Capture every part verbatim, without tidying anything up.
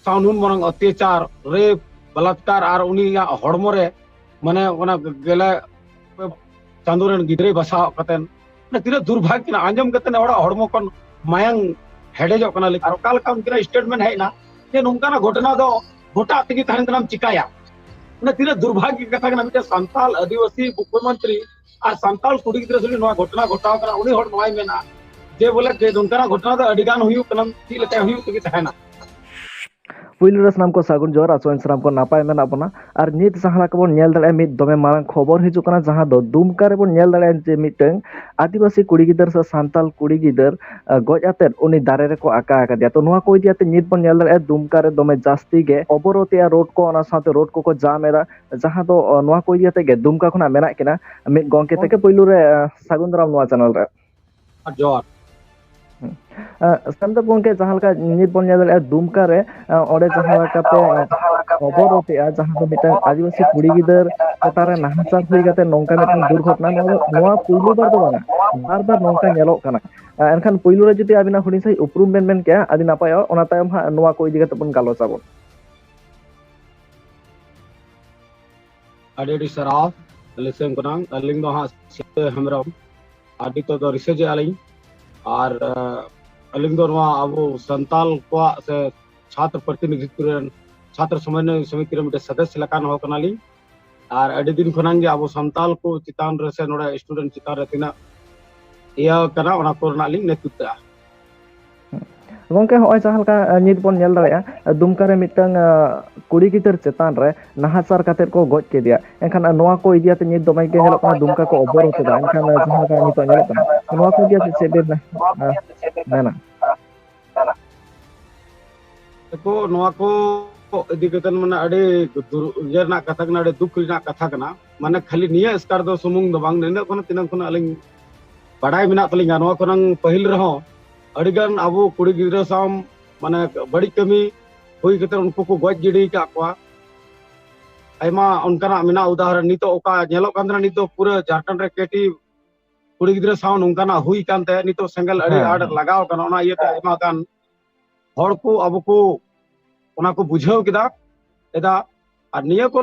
ᱥᱟᱶ ᱱᱩᱱ ᱢᱟᱨᱟᱝ ᱚᱛᱛᱟᱪᱟᱨ, ᱨᱮᱯ, ᱵᱟᱞᱟᱛᱠᱟᱨ ᱟᱨ ᱩᱱᱤᱭᱟᱜ ᱦᱚᱲᱢᱚ ᱨᱮ ᱢᱟᱱᱮ ᱚᱱᱟ ᱜᱮᱞᱮ ᱪᱟᱸᱫᱳ ᱨᱮᱱ ᱜᱤᱫᱽᱨᱟᱹᱭ ᱵᱟᱥᱟᱣᱟᱜ ᱠᱟᱛᱮᱱ, ᱢᱟᱱᱮ ᱛᱤᱱᱟᱹᱜ ᱫᱩᱨᱵᱷᱟᱜᱽ ᱠᱟᱱᱟ, ᱟᱸᱡᱚᱢ ᱠᱟᱛᱮ ᱚᱲᱟᱜ ᱦᱚᱲᱢᱚ ᱠᱷᱚᱱ ᱢᱟᱭᱟᱝ ᱦᱮᱰᱮᱡᱚᱜ ᱠᱟᱱᱟ᱾ ᱟᱨ ᱚᱠᱟ ᱞᱮᱠᱟ ᱩᱱᱠᱤᱱᱟᱜ ᱥᱴᱮᱴᱢᱮᱱᱴ ᱦᱮᱡ ᱮᱱᱟ ᱡᱮ ᱱᱚᱝᱠᱟᱱᱟᱜ ᱜᱷᱚᱴᱚᱱᱟ ᱫᱚ ᱜᱷᱚᱴᱟᱜ ᱛᱮᱜᱮ ᱛᱟᱦᱮᱱ ᱠᱟᱱᱟᱢ, ᱪᱤᱠᱟᱭᱟ? ᱢᱟᱱᱮ ᱛᱤᱱᱟᱹᱜ ᱫᱩᱨᱵᱷᱟᱜᱽ ᱠᱟᱛᱷᱟ ᱠᱟᱱᱟ, ᱢᱤᱫᱴᱮᱱ ᱥᱟᱱᱛᱟᱲ ᱟᱹᱫᱤᱵᱟᱹᱥᱤ ᱢᱩᱠᱷᱭᱚᱢᱚᱱᱛᱨᱤ ᱟᱨ ᱥᱟᱱᱛᱟᱲ ᱠᱩᱲᱤ ᱜᱤᱫᱽᱨᱟᱹ ᱥᱚᱸᱜᱮ ᱱᱚᱣᱟ ᱜᱷᱚᱴᱚᱱᱟ ᱜᱷᱚᱴᱟᱣ ᱠᱟᱱᱟ, ᱩᱱᱤ ᱦᱚᱲ ᱱᱚᱣᱟᱭ ᱢᱮᱱᱟ ᱡᱮ ᱵᱚᱞᱮ ᱡᱮ ᱱᱚᱝᱠᱟᱱᱟᱜ ᱜᱷᱚᱴᱚᱱᱟ ᱫᱚ ᱟᱹᱰᱤ ᱜᱟᱱ ᱦᱩᱭᱩᱜ ᱠᱟᱱᱟ, ᱪᱮᱫ ᱞᱮᱠᱟ ᱦᱩᱭᱩᱜ ᱛᱮᱜᱮ ᱛᱟᱦᱮᱱᱟ᱾ ᱯᱩᱭᱞᱩ ᱨᱮ ᱥᱟᱱᱟᱢ ᱠᱚ ᱥᱟᱹᱜᱩᱱ ᱡᱚᱦᱟᱨ, ᱟᱥᱚᱜ ᱟᱹᱧ ᱥᱟᱱᱟᱢ ᱠᱚ ᱱᱟᱯᱟᱭ ᱢᱮᱱᱟᱜ ᱵᱚᱱᱟ᱾ ᱟᱨ ᱱᱤᱛ ᱡᱟᱦᱟᱸ ᱞᱮᱠᱟ ᱵᱚᱱ ᱧᱮᱞ ᱫᱟᱲᱮᱭᱟᱜᱼᱟ, ᱢᱤᱫ ᱫᱚᱢᱮ ᱢᱟᱨᱟᱝ ᱠᱷᱚᱵᱚᱨ ᱦᱤᱡᱩᱜ ᱠᱟᱱᱟ, ᱡᱟᱦᱟᱸ ᱫᱚ ᱫᱩᱢᱠᱟ ᱨᱮᱵᱚᱱ ᱧᱮᱞ ᱫᱟᱲᱮᱭᱟᱜᱼᱟ ᱡᱮ ᱢᱤᱫᱴᱟᱝ ᱟᱹᱫᱤᱵᱟᱹᱥᱤ ᱠᱩᱲᱤ ᱜᱤᱫᱟᱹᱨ ᱥᱮ ᱥᱟᱱᱛᱟᱲ ᱠᱩᱲᱤ ᱜᱤᱫᱟᱹᱨ, ᱟ, ᱜᱚᱡ ᱟᱛᱮᱫ ᱩᱱᱤ ᱫᱟᱨᱮ ᱨᱮᱠᱚ ᱟᱠᱟ ᱟᱠᱟᱫᱮᱭᱟ᱾ ᱛᱚ, ᱱᱚᱣᱟ ᱠᱚ ᱤᱫᱤ ᱠᱟᱛᱮ ᱱᱤᱛ ᱵᱚᱱ ᱧᱮᱞ ᱫᱟᱲᱮᱭᱟᱜᱼᱟ ᱫᱩᱢᱠᱟ ᱨᱮ ᱫᱚᱢᱮ ᱡᱟᱹᱥᱛᱤ ᱜᱮ ᱚᱵᱚᱨᱳᱫᱷ ᱮᱫᱼᱟ ᱨᱳᱰ ᱠᱚ, ᱚᱱᱟ ᱥᱟᱶᱛᱮ ᱨᱳᱰ ᱠᱚᱠᱚ ᱡᱟᱢ ᱮᱫᱟ, ᱡᱟᱦᱟᱸ ᱫᱚ, ᱟ, ᱱᱚᱣᱟ ᱠᱚ ᱤᱫᱤ ᱠᱟᱛᱮ ᱜᱮ ᱫᱩᱢᱠᱟ ᱠᱷᱚᱱᱟᱜ ᱢᱮᱱᱟᱜ ᱠᱤᱱᱟ ᱢᱤᱫ ᱜᱚᱝᱠᱮ ᱛᱟᱹᱠᱤᱱ᱾ ᱯᱩᱭᱞᱩ ᱨᱮ, ᱟ, ᱥᱟᱹᱜᱩᱱ ᱫᱟᱨᱟᱢ ᱱᱚᱣᱟ ᱪᱮᱱᱮᱞ ᱨᱮ᱾ ᱟᱨ ᱡᱚᱦᱟᱨ᱾ ᱦᱩᱸ᱾ ᱟ, ᱥᱟᱢᱫᱟ ᱜᱚᱝᱠᱮ, ᱡᱟᱦᱟᱸ ᱞᱮᱠᱟ ᱱᱤᱛ ᱵᱚᱱ ᱧᱮᱞ ᱫᱟᱲᱮᱭᱟᱜᱼᱟ, ᱫᱩᱢᱠᱟ ᱨᱮ, ᱟ, ᱚᱸᱰᱮ ᱡᱟᱦᱟᱸ ᱞᱮᱠᱟᱛᱮ, ᱟ, ᱚᱵᱚᱨᱳᱫᱷ ᱮᱫᱼᱟ, ᱡᱟᱦᱟᱸ ᱫᱚ ᱢᱤᱫᱴᱟᱝ ᱟᱹᱫᱤᱵᱟᱹᱥᱤ ᱠᱩᱲᱤ ᱜᱤᱫᱟᱹᱨ ᱪᱮᱛᱟᱱ ᱨᱮ ᱱᱟᱦᱟᱪᱟᱨ ᱦᱩᱭ ᱠᱟᱛᱮ ᱱᱚᱝᱠᱟ ᱢᱤᱫᱴᱟᱝ ᱫᱩᱨᱜᱷᱚᱴᱚᱱᱟ, ᱱᱚᱣᱟ ᱫᱚ, ᱱᱚᱣᱟ ᱯᱩᱭᱞᱩ ᱵᱟᱨ ᱫᱚ ᱵᱟᱝᱟ, ᱵᱟᱨ ᱵᱟᱨ ᱱᱚᱝᱠᱟ ᱧᱮᱞᱚᱜ ᱠᱟᱱᱟ᱾ ᱟ, ᱮᱱᱠᱷᱟᱱ ᱯᱩᱭᱞᱩ ᱨᱮ ᱡᱩᱫᱤ ᱟᱹᱵᱤᱱᱟᱜ ᱦᱩᱰᱤᱧ ᱥᱟᱺᱦᱤᱡ ᱩᱯᱨᱩᱢ ᱵᱮᱱ ᱢᱮᱱ ᱠᱮᱭᱟ, ᱟᱹᱰᱤ ᱱᱟᱯᱟᱭᱚᱜᱼᱟ, ᱚᱱᱟ ᱛᱟᱭᱚᱢ ᱦᱟᱸᱜ ᱱᱚᱣᱟ ᱠᱚ ᱤᱫᱤ ᱠᱟᱛᱮ ᱵᱚᱱ ᱜᱟᱞᱚᱪ ᱟᱵᱚᱱ᱾ ᱟᱹᱰᱤ ᱟᱹᱰᱤ ᱥᱟᱨᱦᱟᱣ᱾ ᱟᱹᱞᱤᱧ ᱥᱮᱱ ᱠᱷᱚᱱᱟᱜ, ᱟᱹᱞᱤᱧ ᱫᱚ ᱦᱟᱸᱜ ᱥᱤᱛᱟᱹ ᱦᱮᱢᱵᱨᱚᱢ, ᱟᱨ ᱱᱤᱛᱚᱜ ᱫᱚ ᱨᱤᱥᱟᱨᱪ ᱮᱫᱼᱟ ᱞᱤᱧ᱾ ᱟᱨ, ᱟᱸ, ᱟᱹᱞᱤᱧ ᱫᱚ ᱱᱚᱣᱟ ᱟᱵᱚ ᱥᱟᱱᱛᱟᱞ ᱠᱚᱣᱟᱜ ᱥᱮ ᱪᱷᱟᱛᱨᱚ ᱯᱨᱚᱛᱤᱱᱤᱫᱷᱤᱛᱛᱚ ᱨᱮᱱ ᱪᱷᱟᱛᱨᱚ ᱥᱚᱢᱚᱱᱱᱚᱭ ᱥᱚᱢᱤᱛᱤ ᱨᱮ ᱢᱤᱫᱴᱮᱱ ᱥᱚᱫᱚᱥᱥᱚ ᱞᱮᱠᱟᱱ ᱦᱚᱲ ᱠᱟᱱᱟᱞᱤᱧ᱾ ᱟᱨ ᱟᱹᱰᱤ ᱫᱤᱱ ᱠᱷᱚᱱᱟᱜ ᱜᱮ ᱟᱵᱚ ᱥᱟᱱᱛᱟᱞ ᱠᱚ ᱪᱮᱛᱟᱱ ᱨᱮ ᱥᱮ ᱱᱚᱰᱮ ᱥᱴᱩᱰᱮᱱᱴ ᱪᱮᱛᱟᱱ ᱨᱮ ᱛᱤᱱᱟᱹᱜ ᱤᱭᱟᱹ ᱠᱟᱱᱟ, ᱚᱱᱟ ᱠᱚᱨᱮᱱᱟᱜ ᱞᱤᱧ ᱱᱮᱛᱨᱤᱛᱵᱼᱟ᱾ ᱜᱚᱝᱠᱮ, ᱦᱚᱸᱜᱼᱚᱭ ᱡᱟᱦᱟᱸ ᱞᱮᱠᱟ, ᱟ, ᱱᱤᱛ ᱵᱚᱱ ᱧᱮᱞ ᱫᱟᱲᱮᱭᱟᱜᱼᱟ, ᱟ, ᱫᱩᱢᱠᱟ ᱨᱮ ᱢᱤᱫᱴᱟᱝ, ᱟ, ᱠᱩᱲᱤ ᱜᱤᱫᱟᱹᱨ ᱪᱮᱛᱟᱱ ᱨᱮ ᱱᱟᱦᱟᱪᱟᱨ ᱠᱟᱛᱮᱫ ᱠᱚ ᱜᱚᱡ ᱠᱮᱫᱮᱭᱟ᱾ ᱮᱱᱠᱷᱟᱱ, ᱟ, ᱱᱚᱣᱟ ᱠᱚ ᱤᱫᱤ ᱠᱟᱛᱮ ᱱᱤᱛ ᱫᱚᱢᱮ ᱜᱮ ᱧᱮᱞᱚᱜ ᱠᱟᱱᱟ, ᱫᱩᱢᱠᱟ ᱠᱚ ᱚᱵᱚᱨᱳᱫᱷ ᱮᱫᱟ᱾ ᱮᱱᱠᱷᱟᱱ, ᱟ, ᱡᱟᱦᱟᱸ ᱞᱮᱠᱟ ᱱᱤᱛᱚᱜ ᱧᱮᱞᱚᱜ ᱠᱟᱱᱟ, ᱱᱚᱣᱟ ᱠᱚ ᱤᱫᱤ ᱠᱟᱛᱮ ᱪᱮᱫ ᱵᱮᱱ, ᱟ, ᱢᱮᱱᱟ? ᱫᱮᱠᱷᱚ, ᱱᱚᱣᱟ ᱠᱚ ᱤᱫᱤ ᱠᱟᱛᱮ ᱢᱟᱱᱮ ᱟᱹᱰᱤ ᱫᱩᱨ-, ᱤᱭᱟᱹ ᱨᱮᱱᱟᱜ ᱠᱟᱛᱷᱟ ᱠᱟᱱᱟ, ᱟᱹᱰᱤ ᱫᱩᱠ ᱨᱮᱱᱟᱜ ᱠᱟᱛᱷᱟ ᱠᱟᱱᱟ᱾ ᱢᱟᱱᱮ ᱠᱷᱟᱹᱞᱤ ᱱᱤᱭᱟᱹ ᱮᱥᱠᱟᱨ ᱫᱚ ᱥᱩᱢᱩᱝ ᱫᱚ ᱵᱟᱝ, ᱱᱤᱱᱟᱹᱜ ᱠᱷᱚᱱ ᱛᱤᱱᱟᱹᱜ ᱠᱷᱚᱱ ᱟᱹᱞᱤᱧ ᱵᱟᱰᱟᱭ ᱢᱮᱱᱟᱜ ᱛᱟᱹᱞᱤᱧᱟ, ᱱᱚᱣᱟ ᱠᱷᱚᱱᱟᱝ ᱯᱟᱹᱦᱤᱞ ᱨᱮᱦᱚᱸ ᱟᱹᱰᱤᱜᱟᱱ ᱟᱵᱚ ᱠᱩᱲᱤ ᱜᱤᱫᱽᱨᱟᱹ ᱥᱟᱶ ᱢᱟᱱᱮ ᱵᱟᱹᱲᱤᱡ ᱠᱟᱹᱢᱤ ᱦᱩᱭ ᱠᱟᱛᱮ ᱩᱱᱠᱩ ᱠᱚ ᱜᱚᱡ ᱜᱤᱰᱤ ᱟᱠᱟᱫ ᱠᱚᱣᱟ᱾ ᱟᱭᱢᱟ ᱚᱱᱠᱟᱱᱟᱜ ᱢᱮᱱᱟᱜᱼᱟ ᱩᱫᱟᱦᱚᱨᱚᱱ᱾ ᱱᱤᱛᱚᱜ ᱚᱠᱟ ᱧᱮᱞᱚᱜ ᱠᱟᱱ ᱛᱟᱦᱮᱱᱟ, ᱱᱤᱛᱚᱜ ᱯᱩᱨᱟᱹ ᱡᱷᱟᱲᱠᱷᱚᱸᱰ ᱨᱮ ᱠᱮᱴᱤ ᱠᱩᱲᱤ ᱜᱤᱫᱽᱨᱟᱹ ᱥᱟᱶ ᱱᱚᱝᱠᱟᱱᱟᱜ ᱦᱩᱭ ᱠᱟᱱ ᱛᱟᱦᱮᱸᱫ, ᱱᱤᱛᱚᱜ ᱥᱮᱸᱜᱮᱞ ᱟᱹᱰᱤ ᱦᱮᱸ, ᱟᱸᱴ ᱦᱮᱸ᱾ ᱞᱟᱜᱟᱣ ᱠᱟᱱᱟ᱾ ᱚᱱᱟ ᱤᱭᱟᱹᱛᱮ ᱟᱭᱢᱟ ᱜᱟᱱ ᱦᱚᱲ ᱠᱚ ᱟᱵᱚ ᱠᱚ ᱚᱱᱟ ᱠᱚ ᱵᱩᱡᱷᱟᱹᱣ ᱠᱮᱫᱟ, ᱮᱫᱟ᱾ ᱟᱨ ᱱᱤᱭᱟᱹ ᱠᱚ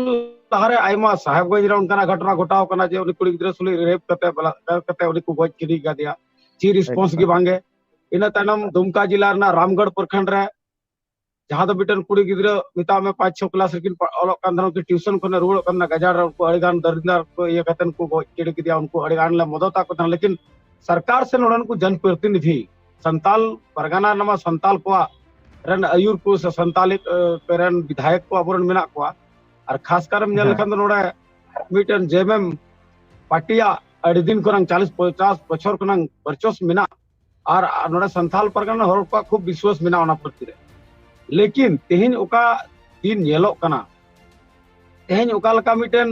ᱞᱟᱦᱟᱨᱮ ᱟᱭᱢᱟ ᱥᱟᱦᱮᱵᱽᱜᱚᱸᱡᱽ ᱨᱮ ᱚᱱᱠᱟᱱᱟᱜ ᱜᱷᱚᱴᱚᱱᱟ ᱜᱷᱚᱴᱟᱣ ᱠᱟᱱᱟ ᱡᱮ ᱩᱱᱤ ᱠᱩᱲᱤ ᱜᱤᱫᱽᱨᱟᱹ ᱥᱩᱞᱩᱡ ᱨᱮᱯ ᱠᱟᱛᱮ, ᱵᱟᱞᱟᱛᱠᱟᱨ ᱠᱟᱛᱮ ᱩᱱᱤ ᱠᱚ ᱜᱚᱡ ᱜᱤᱰᱤ ᱠᱟᱫᱮᱭᱟ᱾ ᱪᱮᱫ ᱨᱮᱥᱯᱚᱱᱥ ᱜᱮ ᱵᱟᱝᱜᱮ᱾ ᱤᱱᱟᱹ ᱛᱟᱭᱱᱚᱢ ᱫᱩᱢᱠᱟ ᱡᱮᱞᱟ ᱨᱮᱱᱟᱜ ᱨᱟᱢᱜᱚᱲ ᱯᱨᱚᱠᱷᱚᱸᱰ ᱨᱮ ᱡᱟᱦᱟᱸ ᱫᱚ ᱢᱤᱫᱴᱮᱱ ᱠᱩᱲᱤ ᱜᱤᱫᱽᱨᱟᱹ, ᱢᱮᱛᱟᱜ ᱢᱮ, ᱯᱟᱸᱪ ᱪᱷᱚ ᱠᱞᱟᱥ ᱨᱮᱠᱤᱱ ᱯᱟ-, ᱚᱞᱚᱜ ᱠᱟᱱ ᱛᱟᱦᱮᱱᱟ, ᱩᱱᱠᱤᱱ ᱴᱤᱭᱩᱥᱚᱱ ᱠᱷᱚᱱᱮ ᱨᱩᱣᱟᱹᱲᱚᱜ ᱠᱟᱱ ᱛᱟᱦᱮᱱᱟ, ᱜᱟᱡᱟᱲ ᱨᱮ ᱩᱱᱠᱩ ᱟᱹᱰᱤ ᱜᱟᱱ ᱫᱟᱨᱤᱱᱫᱟᱨ ᱠᱚ ᱤᱭᱟᱹ ᱠᱟᱛᱮ ᱠᱚ ᱜᱚᱡ ᱜᱤᱰᱤ ᱠᱮᱫᱮᱭᱟ᱾ ᱩᱱᱠᱩ ᱟᱹᱰᱤ ᱜᱟᱱ ᱞᱮ ᱢᱚᱫᱚᱫ ᱟᱠᱚ ᱛᱟᱦᱮᱱᱟ, ᱞᱮᱠᱤᱱ ᱥᱚᱨᱠᱟᱨ ᱥᱮ ᱱᱚᱰᱮᱱ ᱠᱚ ᱡᱚᱱ ᱯᱨᱚᱛᱤᱱᱤᱫᱷᱤ, ᱥᱟᱱᱛᱟᱞ ᱯᱟᱨᱜᱟᱱᱟ ᱨᱮᱱᱟᱜ ᱢᱟ ᱥᱟᱱᱛᱟᱞ ᱠᱚᱣᱟᱜ ᱨᱮᱱ ᱟᱹᱭᱩᱨ ᱠᱚ ᱥᱮ ᱥᱟᱱᱛᱟᱞᱤ, ᱮ, ᱨᱮᱱ ᱵᱤᱫᱷᱟᱭᱚᱠ ᱠᱚ ᱟᱵᱚᱨᱮᱱ ᱢᱮᱱᱟᱜ ᱠᱚᱣᱟ᱾ ᱟᱨ ᱠᱷᱟᱥ ᱠᱟᱨᱮᱢ ᱧᱮᱞ ᱦᱮᱸ᱾ ᱞᱮᱠᱷᱟᱱ ᱫᱚ ᱱᱚᱰᱮ ᱢᱤᱫᱴᱮᱱ ᱡᱮ ᱮᱢ ᱮᱢ ᱯᱟᱨᱴᱤᱭᱟᱜ ᱟᱹᱰᱤ ᱫᱤᱱ ᱠᱷᱚᱱᱟᱝ, ᱪᱟᱞᱤᱥ ᱯᱚᱧᱪᱟᱥ ᱵᱚᱪᱷᱚᱨ ᱠᱷᱚᱱᱟᱝ ᱵᱚᱨᱪᱚᱥ ᱢᱮᱱᱟᱜ, ᱟᱨ ᱱᱚᱰᱮ ᱥᱟᱱᱛᱟᱞ ᱯᱟᱨᱜᱟᱱᱟ ᱦᱚᱲ ᱠᱚᱣᱟᱜ ᱠᱷᱩᱵ ᱵᱤᱥᱣᱟᱥ ᱢᱮᱱᱟᱜᱼᱟ ᱚᱱᱟ ᱯᱨᱚᱛᱤ ᱨᱮ᱾ ᱞᱮᱠᱤᱱ ᱛᱮᱦᱮᱧ ᱚᱠᱟ ᱫᱤᱱ ᱧᱮᱞᱚᱜ ᱠᱟᱱᱟ, ᱛᱮᱦᱮᱧ ᱚᱠᱟ ᱞᱮᱠᱟ ᱢᱤᱫᱴᱮᱱ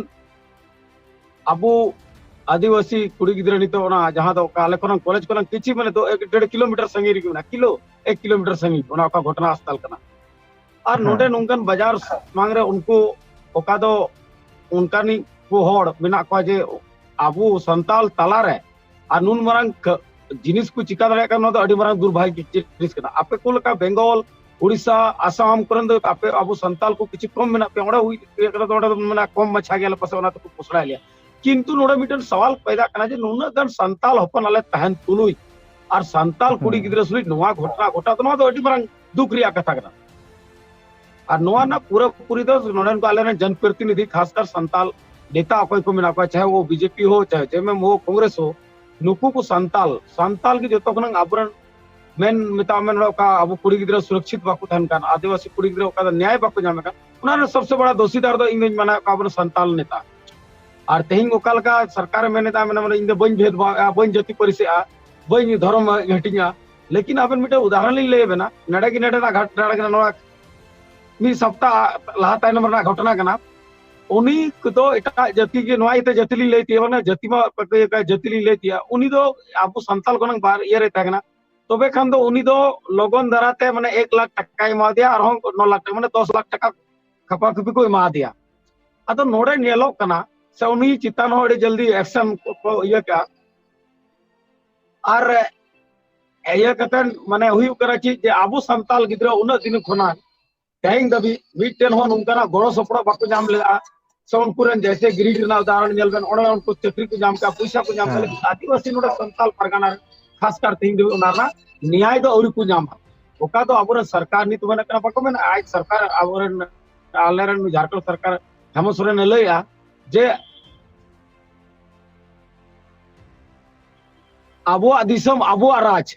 ᱟᱵᱚ ᱟᱹᱫᱤᱵᱟᱹᱥᱤ ᱠᱩᱲᱤ ᱜᱤᱫᱽᱨᱟᱹ ᱱᱤᱛᱚᱜ ᱚᱱᱟ ᱡᱟᱦᱟᱸ ᱫᱚ ᱚᱠᱟ ᱟᱞᱮ ᱠᱷᱚᱱᱟᱝ ᱠᱚᱞᱮᱡᱽ ᱠᱷᱚᱱᱟᱝ ᱠᱤᱪᱷᱩ ᱢᱟᱱᱮ ᱫᱚ ᱮᱠ ᱰᱮᱲ ᱠᱤᱞᱳᱢᱤᱴᱟᱨ ᱥᱟᱺᱜᱤᱧ ᱨᱮᱜᱮ ᱢᱮᱱᱟᱜᱼᱟ, ᱠᱤᱞᱳ, ᱮᱠ ᱠᱤᱞᱳᱢᱤᱴᱟᱨ ᱥᱟᱺᱜᱤᱧ ᱚᱱᱟ ᱚᱠᱟ ᱜᱷᱚᱴᱚᱱᱟ ᱥᱛᱷᱚᱞ ᱠᱟᱱᱟ᱾ ᱟᱨ ᱦᱮᱸ᱾ ᱱᱚᱰᱮ ᱱᱚᱝᱠᱟᱱ ᱵᱟᱡᱟᱨ ᱥᱟᱢᱟᱝ ᱨᱮ ᱩᱱᱠᱩ ᱚᱠᱟ ᱫᱚ ᱚᱱᱠᱟᱱᱤᱡ ᱠᱚ ᱦᱚᱲ ᱢᱮᱱᱟᱜ ᱠᱚᱣᱟ ᱡᱮ ᱟᱵᱚ ᱥᱟᱱᱛᱟᱞ ᱛᱟᱞᱟᱨᱮ ᱟᱨ ᱱᱩᱱ ᱢᱟᱨᱟᱝ ᱠᱟᱹ-, ᱡᱤᱱᱤᱥ ᱠᱚ ᱪᱤᱠᱟ ᱫᱟᱲᱮᱭᱟᱜ ᱠᱟᱱᱟ, ᱱᱚᱣᱟ ᱫᱚ ᱟᱹᱰᱤ ᱢᱟᱨᱟᱝ ᱫᱩᱨᱵᱷᱟᱜᱭᱚ ᱡᱤᱱᱤᱥ ᱠᱟᱱᱟ᱾ ᱟᱯᱮ ᱠᱚ ᱞᱮᱠᱟ ᱵᱮᱝᱜᱚᱞ, ᱩᱲᱤᱥᱥᱟ, ᱟᱥᱟᱢ ᱠᱚᱨᱮᱱ ᱫᱚ ᱟᱯᱮ ᱟᱵᱚ ᱥᱟᱱᱛᱟᱞ ᱠᱚ ᱠᱤᱪᱷᱩ ᱠᱚᱢ ᱢᱮᱱᱟᱜ ᱯᱮᱭᱟ, ᱚᱸᱰᱮ ᱦᱩᱭ ᱠᱟᱱᱟ ᱫᱚ ᱚᱸᱰᱮ ᱫᱚ ᱢᱮᱱᱟ ᱠᱚᱢ ᱢᱟᱪᱷᱟ ᱜᱮᱭᱟᱞᱮ, ᱯᱟᱥᱮ ᱚᱱᱟ ᱛᱮᱠᱚ ᱯᱚᱥᱲᱟᱭ ᱞᱮᱭᱟ᱾ ᱠᱤᱱᱛᱩ ᱱᱚᱰᱮ ᱢᱤᱫᱴᱮᱱ ᱥᱟᱣᱟᱞ ᱯᱟᱭᱫᱟ ᱠᱟᱱᱟ ᱡᱮ ᱱᱩᱱᱟᱹᱜ ᱜᱟᱱ ᱥᱟᱱᱛᱟᱞ ᱦᱚᱯᱚᱱ ᱟᱞᱮ ᱛᱟᱦᱮᱱ ᱛᱩᱞᱩᱡ ᱟᱨ ᱥᱟᱱᱛᱟᱞ ᱠᱩᱲᱤ ᱦᱮᱸ᱾ ᱜᱤᱫᱽᱨᱟᱹ ᱥᱩᱞᱩᱡ ᱱᱚᱣᱟ ᱜᱷᱚᱴᱚᱱᱟ ᱜᱷᱚᱴᱟᱣ ᱫᱚ, ᱱᱚᱣᱟ ᱫᱚ ᱟᱹᱰᱤ ᱢᱟᱨᱟᱝ ᱫᱩᱠ ᱨᱮᱭᱟᱜ ᱠᱟᱛᱷᱟ ᱠᱟᱱᱟ᱾ ᱟᱨ ᱱᱚᱣᱟ ᱨᱮᱱᱟᱜ ᱯᱩᱨᱟᱹ ᱯᱩᱨᱤ ᱫᱚ ᱱᱚᱰᱮᱱ ᱠᱚ ᱟᱞᱮᱨᱮᱱ ᱡᱚᱱᱯᱨᱚᱛᱤᱱᱤᱫᱷᱤ, ᱠᱷᱟᱥᱠᱟᱨ ᱥᱟᱱᱛᱟᱞ ᱱᱮᱛᱟ ᱚᱠᱚᱭ ᱠᱚ ᱢᱮᱱᱟᱜ ᱠᱚᱣᱟ, ᱪᱟᱦᱮ ᱣᱚ ᱵᱤᱡᱮᱯᱤ ᱦᱳ, ᱪᱟᱦᱮ ᱡᱮ ᱮᱢ ᱮᱢ ᱦᱳ, ᱠᱚᱝᱜᱨᱮᱥ ᱦᱳ, ᱱᱩᱠᱩ ᱠᱚ ᱥᱟᱱᱛᱟᱞ, ᱥᱟᱱᱛᱟᱞ ᱜᱮ ᱡᱚᱛᱚ ᱠᱷᱚᱱᱟᱝ ᱟᱵᱚᱨᱮᱱ ᱢᱮᱱ, ᱢᱮᱛᱟᱜ ᱢᱮ, ᱱᱚᱰᱮ ᱚᱠᱟ ᱟᱵᱚ ᱠᱩᱲᱤ ᱜᱤᱫᱽᱨᱟᱹ ᱥᱩᱨᱚᱠᱪᱷᱤᱛ ᱵᱟᱠᱚ ᱛᱟᱦᱮᱱ ᱠᱟᱱ, ᱟᱹᱫᱤᱵᱟᱹᱥᱤ ᱠᱩᱲᱤ ᱜᱤᱫᱽᱨᱟᱹ ᱚᱠᱟ ᱫᱚ ᱱᱮᱭᱟᱭ ᱵᱟᱠᱚ ᱧᱟᱢᱮᱫ ᱠᱟᱱ, ᱚᱱᱟ ᱨᱮᱱᱟᱜ ᱥᱚᱵᱥᱮ ᱵᱟᱲᱟ ᱫᱳᱥᱤᱫᱟᱨ ᱫᱚ ᱤᱧ ᱫᱚᱧ ᱢᱟᱱᱟᱣᱮᱫ ᱠᱚᱣᱟ ᱟᱵᱚᱨᱮᱱ ᱥᱟᱱᱛᱟᱞ ᱱᱮᱛᱟ᱾ ᱟᱨ ᱛᱮᱦᱮᱧ ᱚᱠᱟ ᱞᱮᱠᱟ ᱥᱚᱨᱠᱟᱨᱮ ᱢᱮᱱᱮᱫᱟ, ᱢᱮᱱᱟ, ᱢᱟᱱᱮ, ᱤᱧ ᱫᱚ ᱵᱟᱹᱧ ᱵᱷᱮᱫᱽᱵᱷᱟᱣᱮᱫᱼᱟ, ᱵᱟᱹᱧ ᱡᱟᱹᱛᱤ ᱯᱟᱹᱨᱤᱥᱮᱫᱼᱟ, ᱵᱟᱹᱧ ᱫᱷᱚᱨᱚᱢ ᱦᱟᱹᱴᱤᱧᱟ, ᱞᱮᱠᱤᱱ ᱟᱵᱮᱱ ᱢᱤᱫᱴᱮᱱ ᱩᱫᱟᱦᱚᱨᱚᱱ ᱞᱤᱧ ᱞᱟᱹᱭ ᱟᱵᱮᱱᱟ, ᱱᱚᱰᱮ ᱜᱮ, ᱱᱚᱰᱮᱱᱟᱜ ᱜᱷᱟᱴ-, ᱱᱚᱰᱮ ᱜᱮ ᱱᱚᱣᱟ ᱢᱤᱫ ᱥᱚᱯᱛᱟ ᱞᱟᱦᱟ ᱛᱟᱭᱱᱚᱢ ᱨᱮᱱᱟᱜ ᱜᱷᱚᱴᱚᱱᱟ ᱠᱟᱱᱟ᱾ ᱩᱱᱤ ᱠᱚᱫᱚ ᱮᱴᱟᱜ ᱡᱟᱹᱛᱤ ᱜᱮ, ᱱᱚᱣᱟ ᱤᱭᱟᱹᱛᱮ ᱡᱟᱹᱛᱤ ᱞᱤᱧ ᱞᱟᱹᱭ ᱛᱤᱭᱟ, ᱢᱟᱱᱮ ᱡᱟᱹᱛᱤ ᱢᱟ ᱡᱟᱹᱛᱤ ᱞᱤᱧ ᱞᱟᱹᱭ ᱛᱤᱭᱟ, ᱩᱱᱤ ᱫᱚ ᱟᱵᱚ ᱥᱟᱱᱛᱟᱞ ᱠᱷᱚᱱᱟᱝ ᱵᱟᱨ ᱤᱭᱟᱹ ᱨᱮ ᱛᱟᱦᱮᱸ ᱠᱟᱱᱟ᱾ ᱛᱚᱵᱮ ᱠᱷᱟᱱ ᱫᱚ ᱩᱱᱤ ᱫᱚ ᱞᱚᱜᱚᱱ ᱫᱷᱟᱨᱟ ᱛᱮ, ᱢᱟᱱᱮ, ᱮᱠ ᱞᱟᱠᱷ ᱴᱟᱠᱟᱭ ᱮᱢᱟ ᱫᱮᱭᱟ, ᱟᱨᱦᱚᱸ ᱱᱚ ᱞᱟᱠᱷ ᱴᱟᱠᱟ, ᱢᱟᱱᱮ, ᱫᱚᱥ ᱞᱟᱠᱷ ᱴᱟᱠᱟ ᱠᱷᱟᱯᱟ ᱠᱷᱩᱯᱤ ᱠᱚ ᱮᱢᱟ ᱫᱮᱭᱟ᱾ ᱟᱫᱚ ᱱᱚᱰᱮ ᱧᱮᱞᱚᱜ ᱠᱟᱱᱟ ᱥᱮ ᱩᱱᱤ ᱪᱮᱛᱟᱱ ᱦᱚᱸ ᱟᱹᱰᱤ ᱡᱚᱞᱫᱤ ᱮᱠᱥᱮᱱ ᱠᱚ, ᱠᱚ ᱤᱭᱟᱹ ᱠᱮᱜᱼᱟ᱾ ᱟᱨ ᱤᱭᱟᱹ ᱠᱟᱛᱮ, ᱢᱟᱱᱮ, ᱦᱩᱭᱩᱜ ᱠᱟᱱᱟ ᱪᱮᱫ, ᱡᱮ ᱟᱵᱚ ᱥᱟᱱᱛᱟᱞ ᱜᱤᱫᱽᱨᱟᱹ ᱩᱱᱟᱹᱜ ᱫᱤᱱ ᱠᱷᱚᱱᱟᱜ ᱛᱮᱦᱮᱧ ᱫᱷᱟᱹᱵᱤᱡ ᱢᱤᱫᱴᱮᱱ ᱦᱚᱸ ᱱᱚᱝᱠᱟᱱᱟᱜ ᱜᱚᱲᱚ ᱥᱚᱯᱚᱦᱚᱫ ᱵᱟᱠᱚ ᱧᱟᱢ ᱞᱮᱫᱟ᱾ ᱥᱮ ᱩᱱᱠᱩ ᱨᱮᱱ ᱡᱮᱭᱥᱮ ᱜᱨᱤᱰ ᱨᱮᱱᱟᱜ ᱩᱫᱟᱦᱚᱨᱚᱱ ᱧᱮᱞ ᱵᱮᱱ, ᱚᱸᱰᱮ ᱩᱱᱠᱩ ᱪᱟᱹᱠᱨᱤ ᱠᱚ ᱧᱟᱢ ᱠᱮᱫᱟ, ᱯᱚᱭᱥᱟ ᱠᱚ ᱧᱟᱢ ᱠᱮᱫᱟ, ᱦᱮᱸ᱾ ᱞᱮᱠᱤᱱ ᱟᱹᱫᱤᱵᱟᱹᱥᱤ ᱱᱚᱰᱮ ᱥᱟᱱᱛᱟᱞ ᱯᱟᱨᱜᱟᱱᱟ ᱨᱮ ᱠᱷᱟᱥ ᱠᱟᱨ ᱛᱮᱦᱮᱧ ᱫᱷᱟᱹᱵᱤᱡ ᱚᱱᱟ ᱨᱮᱱᱟᱜ ᱱᱮᱭᱟᱭ ᱫᱚ ᱟᱹᱣᱨᱤ ᱠᱚ ᱧᱟᱢᱟ᱾ ᱚᱠᱟ ᱫᱚ ᱟᱵᱚᱨᱮᱱ ᱥᱚᱨᱠᱟᱨ ᱱᱤᱛ ᱢᱮᱱᱮᱫ ᱠᱟᱱᱟ, ᱵᱟᱠᱚ ᱢᱮᱱᱟ, ᱟᱡ ᱥᱚᱨᱠᱟᱨ, ᱟᱵᱚᱨᱮᱱ, ᱟᱞᱮᱨᱮᱱ ᱡᱷᱟᱲᱠᱷᱚᱸᱰ ᱥᱚᱨᱠᱟᱨ ᱦᱮᱢᱚᱱᱛ ᱥᱚᱨᱮᱱᱮ ᱞᱟᱹᱭᱮᱜᱼᱟ ᱡᱮ ᱟᱵᱚᱣᱟᱜ ᱫᱤᱥᱚᱢ ᱟᱵᱚᱣᱟᱜ ᱨᱟᱡᱽ,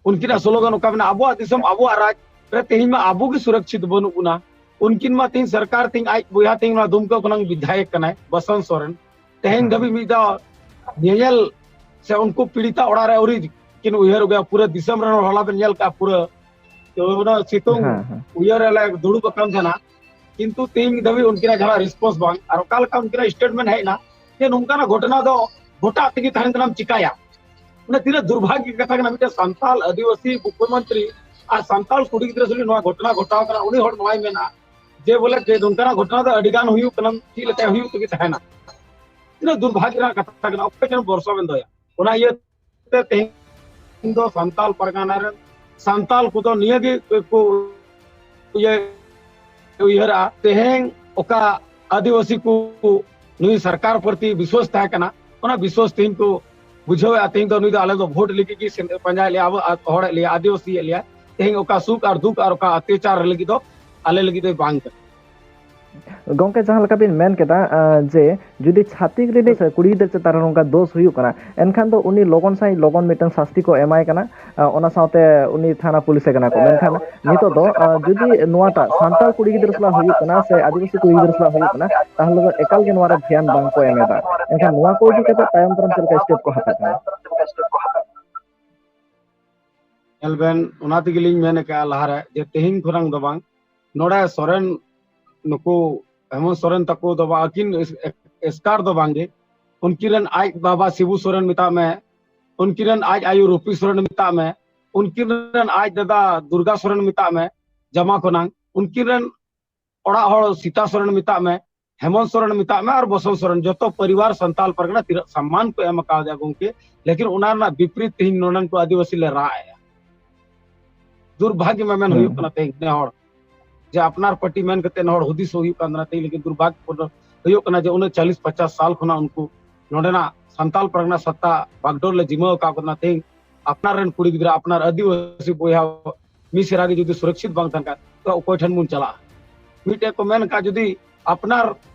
ᱩᱱᱠᱤᱱᱟᱜ ᱥᱞᱳᱜᱟᱱ ᱚᱠᱟ ᱢᱮᱱᱟᱜᱼᱟ, "ᱟᱵᱚᱣᱟᱜ ᱫᱤᱥᱚᱢ ᱟᱵᱚᱣᱟᱜ ᱨᱟᱡᱽ" ᱨᱮ ᱛᱮᱦᱮᱧ ᱢᱟ ᱟᱵᱚ ᱜᱮ ᱥᱩᱨᱚᱠᱪᱷᱤᱛ ᱵᱟᱹᱱᱩᱜ ᱵᱚᱱᱟ᱾ ᱩᱱᱠᱤᱱ ᱢᱟ ᱛᱮᱦᱮᱧ ᱥᱚᱨᱠᱟᱨ, ᱛᱮᱦᱮᱧ ᱟᱡ ᱵᱚᱭᱦᱟ ᱛᱮᱦᱮᱧ ᱱᱚᱣᱟ ᱫᱩᱢᱠᱟᱹ ᱠᱷᱚᱱᱟᱝ ᱵᱤᱫᱷᱟᱭᱚᱠ ᱠᱟᱱᱟᱭ ᱵᱚᱥᱚᱱᱛ ᱥᱚᱨᱮᱱ᱾ ᱛᱮᱦᱮᱧ ᱦᱮᱸ᱾ ᱫᱷᱟᱹᱵᱤᱡ ᱢᱤᱫ ᱫᱷᱟᱣ ᱧᱮᱧᱮᱞ ᱥᱮ ᱩᱱᱠᱩ ᱯᱤᱲᱤᱛᱟ ᱚᱲᱟᱜ ᱨᱮ ᱟᱹᱣᱨᱤ ᱠᱤᱱ ᱩᱭᱦᱟᱹᱨ ᱟᱹᱜᱩᱭᱟ᱾ ᱯᱩᱨᱟᱹ ᱫᱤᱥᱚᱢ ᱨᱮᱱ ᱦᱚᱲ ᱦᱚᱞᱟ ᱵᱮᱱ ᱧᱮᱞ ᱠᱟᱜᱼᱟ, ᱯᱩᱨᱟᱹ ᱛᱚ ᱚᱱᱟ ᱥᱤᱛᱩᱝ ᱦᱮᱸ, ᱦᱮᱸ᱾ ᱩᱭᱦᱟᱹᱨ ᱨᱮᱞᱮ ᱫᱩᱲᱩᱵ ᱟᱠᱟᱱ ᱛᱟᱦᱮᱱᱟ, ᱠᱤᱱᱛᱩ ᱛᱮᱦᱮᱧ ᱫᱷᱟᱹᱵᱤᱡ ᱩᱱᱠᱤᱱᱟᱜ ᱡᱟᱦᱟᱸ ᱨᱮᱥᱯᱚᱱᱥ ᱵᱟᱝ, ᱟᱨ ᱚᱠᱟ ᱞᱮᱠᱟ ᱩᱱᱠᱤᱱᱟᱜ ᱥᱴᱮᱴᱢᱮᱱᱴ ᱦᱮᱡ ᱮᱱᱟ ᱡᱮ ᱱᱚᱝᱠᱟᱱᱟᱜ ᱜᱷᱚᱴᱚᱱᱟ ᱫᱚ ᱜᱷᱚᱴᱟᱜ ᱛᱮᱜᱮ ᱛᱟᱦᱮᱱ ᱠᱟᱱᱟᱢ, ᱪᱤᱠᱟᱭᱟ? ᱚᱱᱟ ᱛᱤᱱᱟᱹᱜ ᱫᱩᱨᱵᱷᱟᱜᱽᱭᱚ ᱠᱟᱛᱷᱟ ᱠᱟᱱᱟ, ᱢᱤᱫᱴᱮᱱ ᱥᱟᱱᱛᱟᱞ ᱟᱹᱫᱤᱵᱟᱹᱥᱤ ᱢᱩᱠᱷᱭᱚᱢᱚᱱᱛᱨᱤ ᱟᱨ ᱥᱟᱱᱛᱟᱞ ᱠᱩᱲᱤ ᱜᱤᱫᱽᱨᱟᱹ ᱥᱩᱞᱤ ᱱᱚᱣᱟ ᱜᱷᱚᱴᱚᱱᱟ ᱜᱷᱚᱴᱟᱣ ᱠᱟᱱᱟ, ᱩᱱᱤ ᱦᱚᱲ ᱱᱚᱣᱟᱭ ᱢᱮᱱᱟ ᱡᱮ ᱵᱚᱞᱮ ᱡᱮ ᱱᱚᱝᱠᱟᱱᱟᱜ ᱜᱷᱚᱴᱚᱱᱟ ᱫᱚ ᱟᱹᱰᱤ ᱜᱟᱱ ᱦᱩᱭᱩᱜ ᱠᱟᱱᱟ, ᱪᱮᱫ ᱞᱮᱠᱟ ᱦᱩᱭᱩᱜ ᱛᱮᱜᱮ ᱛᱟᱦᱮᱱᱟ᱾ ᱛᱤᱱᱟᱹᱜ ᱫᱩᱨᱵᱷᱟᱜᱽᱭᱚ ᱨᱮᱱᱟᱜ ᱠᱟᱛᱷᱟ ᱠᱟᱱᱟ, ᱚᱠᱚᱭ ᱴᱷᱮᱱ ᱵᱷᱚᱨᱥᱟ ᱵᱮᱱ ᱫᱚᱦᱚᱭᱟ? ᱚᱱᱟ ᱤᱭᱟᱹᱛᱮ ᱛᱮᱦᱮᱧ ᱫᱚ ᱥᱟᱱᱛᱟᱞ ᱯᱟᱨᱜᱟᱱᱟ ᱨᱮᱱ ᱥᱟᱱᱛᱟᱞ ᱠᱚᱫᱚ ᱱᱤᱭᱟᱹ ᱜᱮ ᱠᱚ ᱤᱭᱟᱹ ᱩᱭᱦᱟᱹᱨᱟ, ᱛᱮᱦᱮᱧ ᱚᱠᱟ ᱟᱹᱫᱤᱵᱟᱹᱥᱤ ᱠᱚ ᱱᱩᱭ ᱥᱚᱨᱠᱟᱨ ᱯᱨᱚᱛᱤ ᱵᱤᱥᱣᱟᱥ ᱛᱟᱦᱮᱸ ᱠᱟᱱᱟ, ᱚᱱᱟ ᱵᱤᱥᱣᱟᱥ ᱛᱮᱦᱮᱧ ᱠᱚ ᱵᱩᱡᱷᱟᱹᱣᱮᱫᱼᱟ᱾ ᱛᱮᱦᱮᱧ ᱫᱚ ᱱᱩᱭ ᱫᱚ ᱟᱞᱮ ᱫᱚ ᱵᱷᱳᱴ ᱞᱟᱹᱜᱤᱫ ᱜᱮ ᱥᱮ-, ᱯᱟᱸᱡᱟᱭᱮᱫ ᱞᱮᱭᱟ, ᱟᱵᱚ ᱦᱚᱲᱮᱫ ᱞᱮᱭᱟ, ᱟᱹᱫᱤᱵᱟᱹᱥᱤᱭᱮᱫ ᱞᱮᱭᱟ᱾ ᱛᱮᱦᱮᱧ ᱚᱠᱟ ᱥᱩᱠ ᱟᱨ ᱫᱩᱠ ᱟᱨ ᱚᱠᱟ ᱚᱛᱛᱟᱪᱟᱨ ᱞᱟᱹᱜᱤᱫ ᱫᱚ ᱟᱞᱮ ᱞᱟᱹᱜᱤᱫ ᱫᱚ ᱵᱟᱝ ᱠᱟᱱᱟ᱾ ᱜᱚᱝᱠᱮ, ᱡᱟᱦᱟᱸ ᱞᱮᱠᱟ ᱵᱤᱱ ᱢᱮᱱ ᱠᱮᱫᱟ, ᱟᱸ, ᱡᱮ ᱡᱩᱫᱤ ᱪᱷᱟᱹᱛᱤᱠ ᱨᱤᱱᱤᱡ ᱥᱮ ᱠᱩᱲᱤ ᱜᱤᱫᱟᱹᱨ ᱪᱮᱛᱟᱱ ᱨᱮ ᱱᱚᱝᱠᱟ ᱫᱳᱥ ᱦᱩᱭᱩᱜ ᱠᱟᱱᱟ, ᱮᱱᱠᱷᱟᱱ ᱫᱚ ᱩᱱᱤ ᱞᱚᱜᱚᱱ ᱥᱟᱺᱦᱤᱡ ᱞᱚᱜᱚᱱ ᱢᱤᱫᱴᱟᱝ ᱥᱟᱥᱛᱤ ᱠᱚ ᱮᱢᱟᱭ ᱠᱟᱱᱟ, ᱟᱸ, ᱚᱱᱟ ᱥᱟᱶᱛᱮ ᱩᱱᱤ ᱛᱷᱟᱱᱟ ᱯᱩᱞᱤᱥᱮ ᱠᱟᱱᱟ ᱠᱚ᱾ ᱢᱮᱱᱠᱷᱟᱱ ᱱᱤᱛᱚᱜ ᱫᱚ, ᱟᱸ, ᱡᱩᱫᱤ ᱱᱚᱣᱟᱴᱟᱜ ᱥᱟᱱᱛᱟᱲ ᱠᱩᱲᱤ ᱜᱤᱫᱽᱨᱟᱹ ᱥᱟᱞᱟᱜ ᱦᱩᱭᱩᱜ ᱠᱟᱱᱟ ᱥᱮ ᱟᱹᱫᱤᱵᱟᱹᱥᱤ ᱠᱩᱲᱤ ᱜᱤᱫᱽᱨᱟᱹ ᱥᱟᱞᱟᱜ ᱦᱩᱭᱩᱜ ᱠᱟᱱᱟ, ᱛᱟᱦᱚᱞᱮ ᱫᱚ ᱮᱠᱟᱞ ᱜᱮ ᱱᱚᱣᱟ ᱨᱮ ᱫᱷᱮᱭᱟᱱ ᱵᱟᱝ ᱠᱚ ᱮᱢ ᱮᱫᱟ᱾ ᱮᱱᱠᱷᱟᱱ ᱱᱚᱣᱟ ᱠᱚ ᱤᱫᱤ ᱠᱟᱛᱮ ᱛᱟᱭᱚᱢ ᱫᱟᱨᱟᱢ ᱪᱮᱫ ᱞᱮᱠᱟ ᱥᱴᱮᱯ ᱠᱚ ᱦᱟᱛᱟᱣ ᱠᱟᱱᱟ? ᱧᱮᱞ ᱵᱮᱱ, ᱚᱱᱟ ᱛᱮᱜᱮᱞᱤᱧ ᱢᱮᱱ ᱟᱠᱟᱫᱼᱟ ᱞᱟᱦᱟᱨᱮ ᱡᱮ ᱛᱮᱦᱮᱧ ᱠᱷᱚᱱᱟᱝ ᱫᱚ ᱵᱟᱝ, ᱱᱚᱰᱮ ᱥᱚᱨᱮᱱ, ᱱᱩᱠᱩ ᱦᱮᱢᱚᱱᱛ ᱥᱚᱨᱮᱱ ᱛᱟᱠᱚ ᱫᱚ ᱵᱟᱝ, ᱟᱹᱠᱤᱱ ᱮᱥ-, ᱮᱥᱠᱟᱨ ᱫᱚ ᱵᱟᱝᱜᱮ, ᱩᱱᱠᱤᱱ ᱨᱮᱱ ᱟᱡ ᱵᱟᱵᱟ ᱥᱤᱵᱩ ᱥᱚᱨᱮᱱ ᱢᱮᱛᱟᱜ ᱢᱮ, ᱩᱱᱠᱤᱱ ᱨᱮᱱ ᱟᱡ ᱟᱭᱳ ᱨᱩᱯᱤ ᱥᱚᱨᱮᱱ ᱢᱮᱛᱟᱜ ᱢᱮ, ᱩᱱᱠᱤᱱ ᱨᱮᱱ ᱟᱡ ᱫᱟᱫᱟ ᱫᱩᱨᱜᱟ ᱥᱚᱨᱮᱱ ᱢᱮᱛᱟᱜ ᱢᱮ, ᱡᱟᱢᱟ ᱠᱷᱚᱱᱟᱝ, ᱩᱱᱠᱤᱱ ᱨᱮᱱ ᱚᱲᱟᱜ ᱦᱚᱲ ᱥᱤᱛᱟ ᱥᱚᱨᱮᱱ ᱢᱮᱛᱟᱜ ᱢᱮ, ᱦᱮᱢᱚᱱᱛ ᱥᱚᱨᱮᱱ ᱢᱮᱛᱟᱜ ᱢᱮ, ᱟᱨ ᱵᱚᱥᱚᱱᱛ ᱥᱚᱨᱮᱱ, ᱡᱚᱛᱚ ᱯᱚᱨᱤᱵᱟᱨ ᱥᱟᱱᱛᱟᱞ ᱯᱟᱨᱜᱟᱱᱟ ᱛᱤᱱᱟᱹᱜ ᱥᱚᱢᱢᱟᱱ ᱠᱚ ᱮᱢ ᱟᱠᱟᱣᱫᱮᱭᱟ ᱜᱚᱝᱠᱮ, ᱞᱮᱠᱤᱱ ᱚᱱᱟ ᱨᱮᱱᱟᱜ ᱵᱤᱯᱨᱤᱛ ᱛᱮᱦᱮᱧ ᱱᱚᱰᱮᱱ ᱠᱚ ᱟᱹᱫᱤᱵᱟᱹᱥᱤ ᱞᱮ ᱨᱟᱜ ᱮᱜᱼᱟ᱾ ᱫᱩᱨᱵᱷᱟᱜᱽᱭᱚ ᱢᱟ ᱢᱮᱱ ᱦᱩᱭᱩᱜ ᱠᱟᱱᱟ ᱛᱮᱦᱮᱧ ᱱᱮ ᱦᱚᱲ, ᱡᱮ ᱟᱯᱱᱟᱨ ᱯᱟᱨᱴᱤ ᱢᱮᱱ ᱠᱟᱛᱮ ᱱᱮ ᱦᱚᱲ ᱦᱩᱫᱤᱥ ᱦᱩᱭᱩᱜ ᱠᱟᱱ ᱛᱟᱦᱮᱱᱟ ᱛᱮᱦᱮᱧ, ᱞᱮᱠᱤᱱ ᱫᱩᱨᱵᱷᱟᱜᱽᱭᱚᱯᱩᱨᱱᱚ ᱦᱩᱭᱩᱜ ᱠᱟᱱᱟ ᱡᱮ ᱩᱱᱟᱹᱜ ᱪᱟᱞᱤᱥ ᱯᱚᱪᱟᱥ ᱥᱟᱞ ᱠᱷᱚᱱᱟᱜ ᱩᱱᱠᱩ ᱱᱚᱰᱮᱱᱟᱜ ᱥᱟᱱᱛᱟᱞ ᱯᱟᱨᱜᱟᱱᱟ ᱥᱟᱛᱟ ᱵᱟᱜᱰᱳᱨ ᱞᱮ ᱡᱤᱢᱟᱹ ᱟᱠᱟᱫ ᱠᱚ ᱛᱟᱦᱮᱱᱟ᱾ ᱛᱮᱦᱮᱧ ᱟᱯᱱᱟᱨ ᱨᱮᱱ ᱠᱩᱲᱤ ᱜᱤᱫᱽᱨᱟᱹ, ᱟᱯᱱᱟᱨ ᱟᱹᱫᱤᱵᱟᱹᱥᱤ ᱵᱚᱭᱦᱟ ᱢᱤᱥᱨᱟ ᱜᱮ ᱡᱩᱫᱤ ᱥᱩᱨᱚᱠᱥᱤᱛ ᱵᱟᱝ ᱛᱟᱦᱮᱱ ᱠᱷᱟᱱ, ᱛᱚ ᱚᱠᱚᱭ ᱴᱷᱮᱱ ᱵᱚᱱ ᱪᱟᱞᱟᱜᱼᱟ? ᱢᱤᱫᱴᱮᱡ ᱠᱚ ᱢᱮᱱ ᱠᱷᱟᱱ, ᱡᱩᱫᱤ ᱟᱯᱱᱟᱨ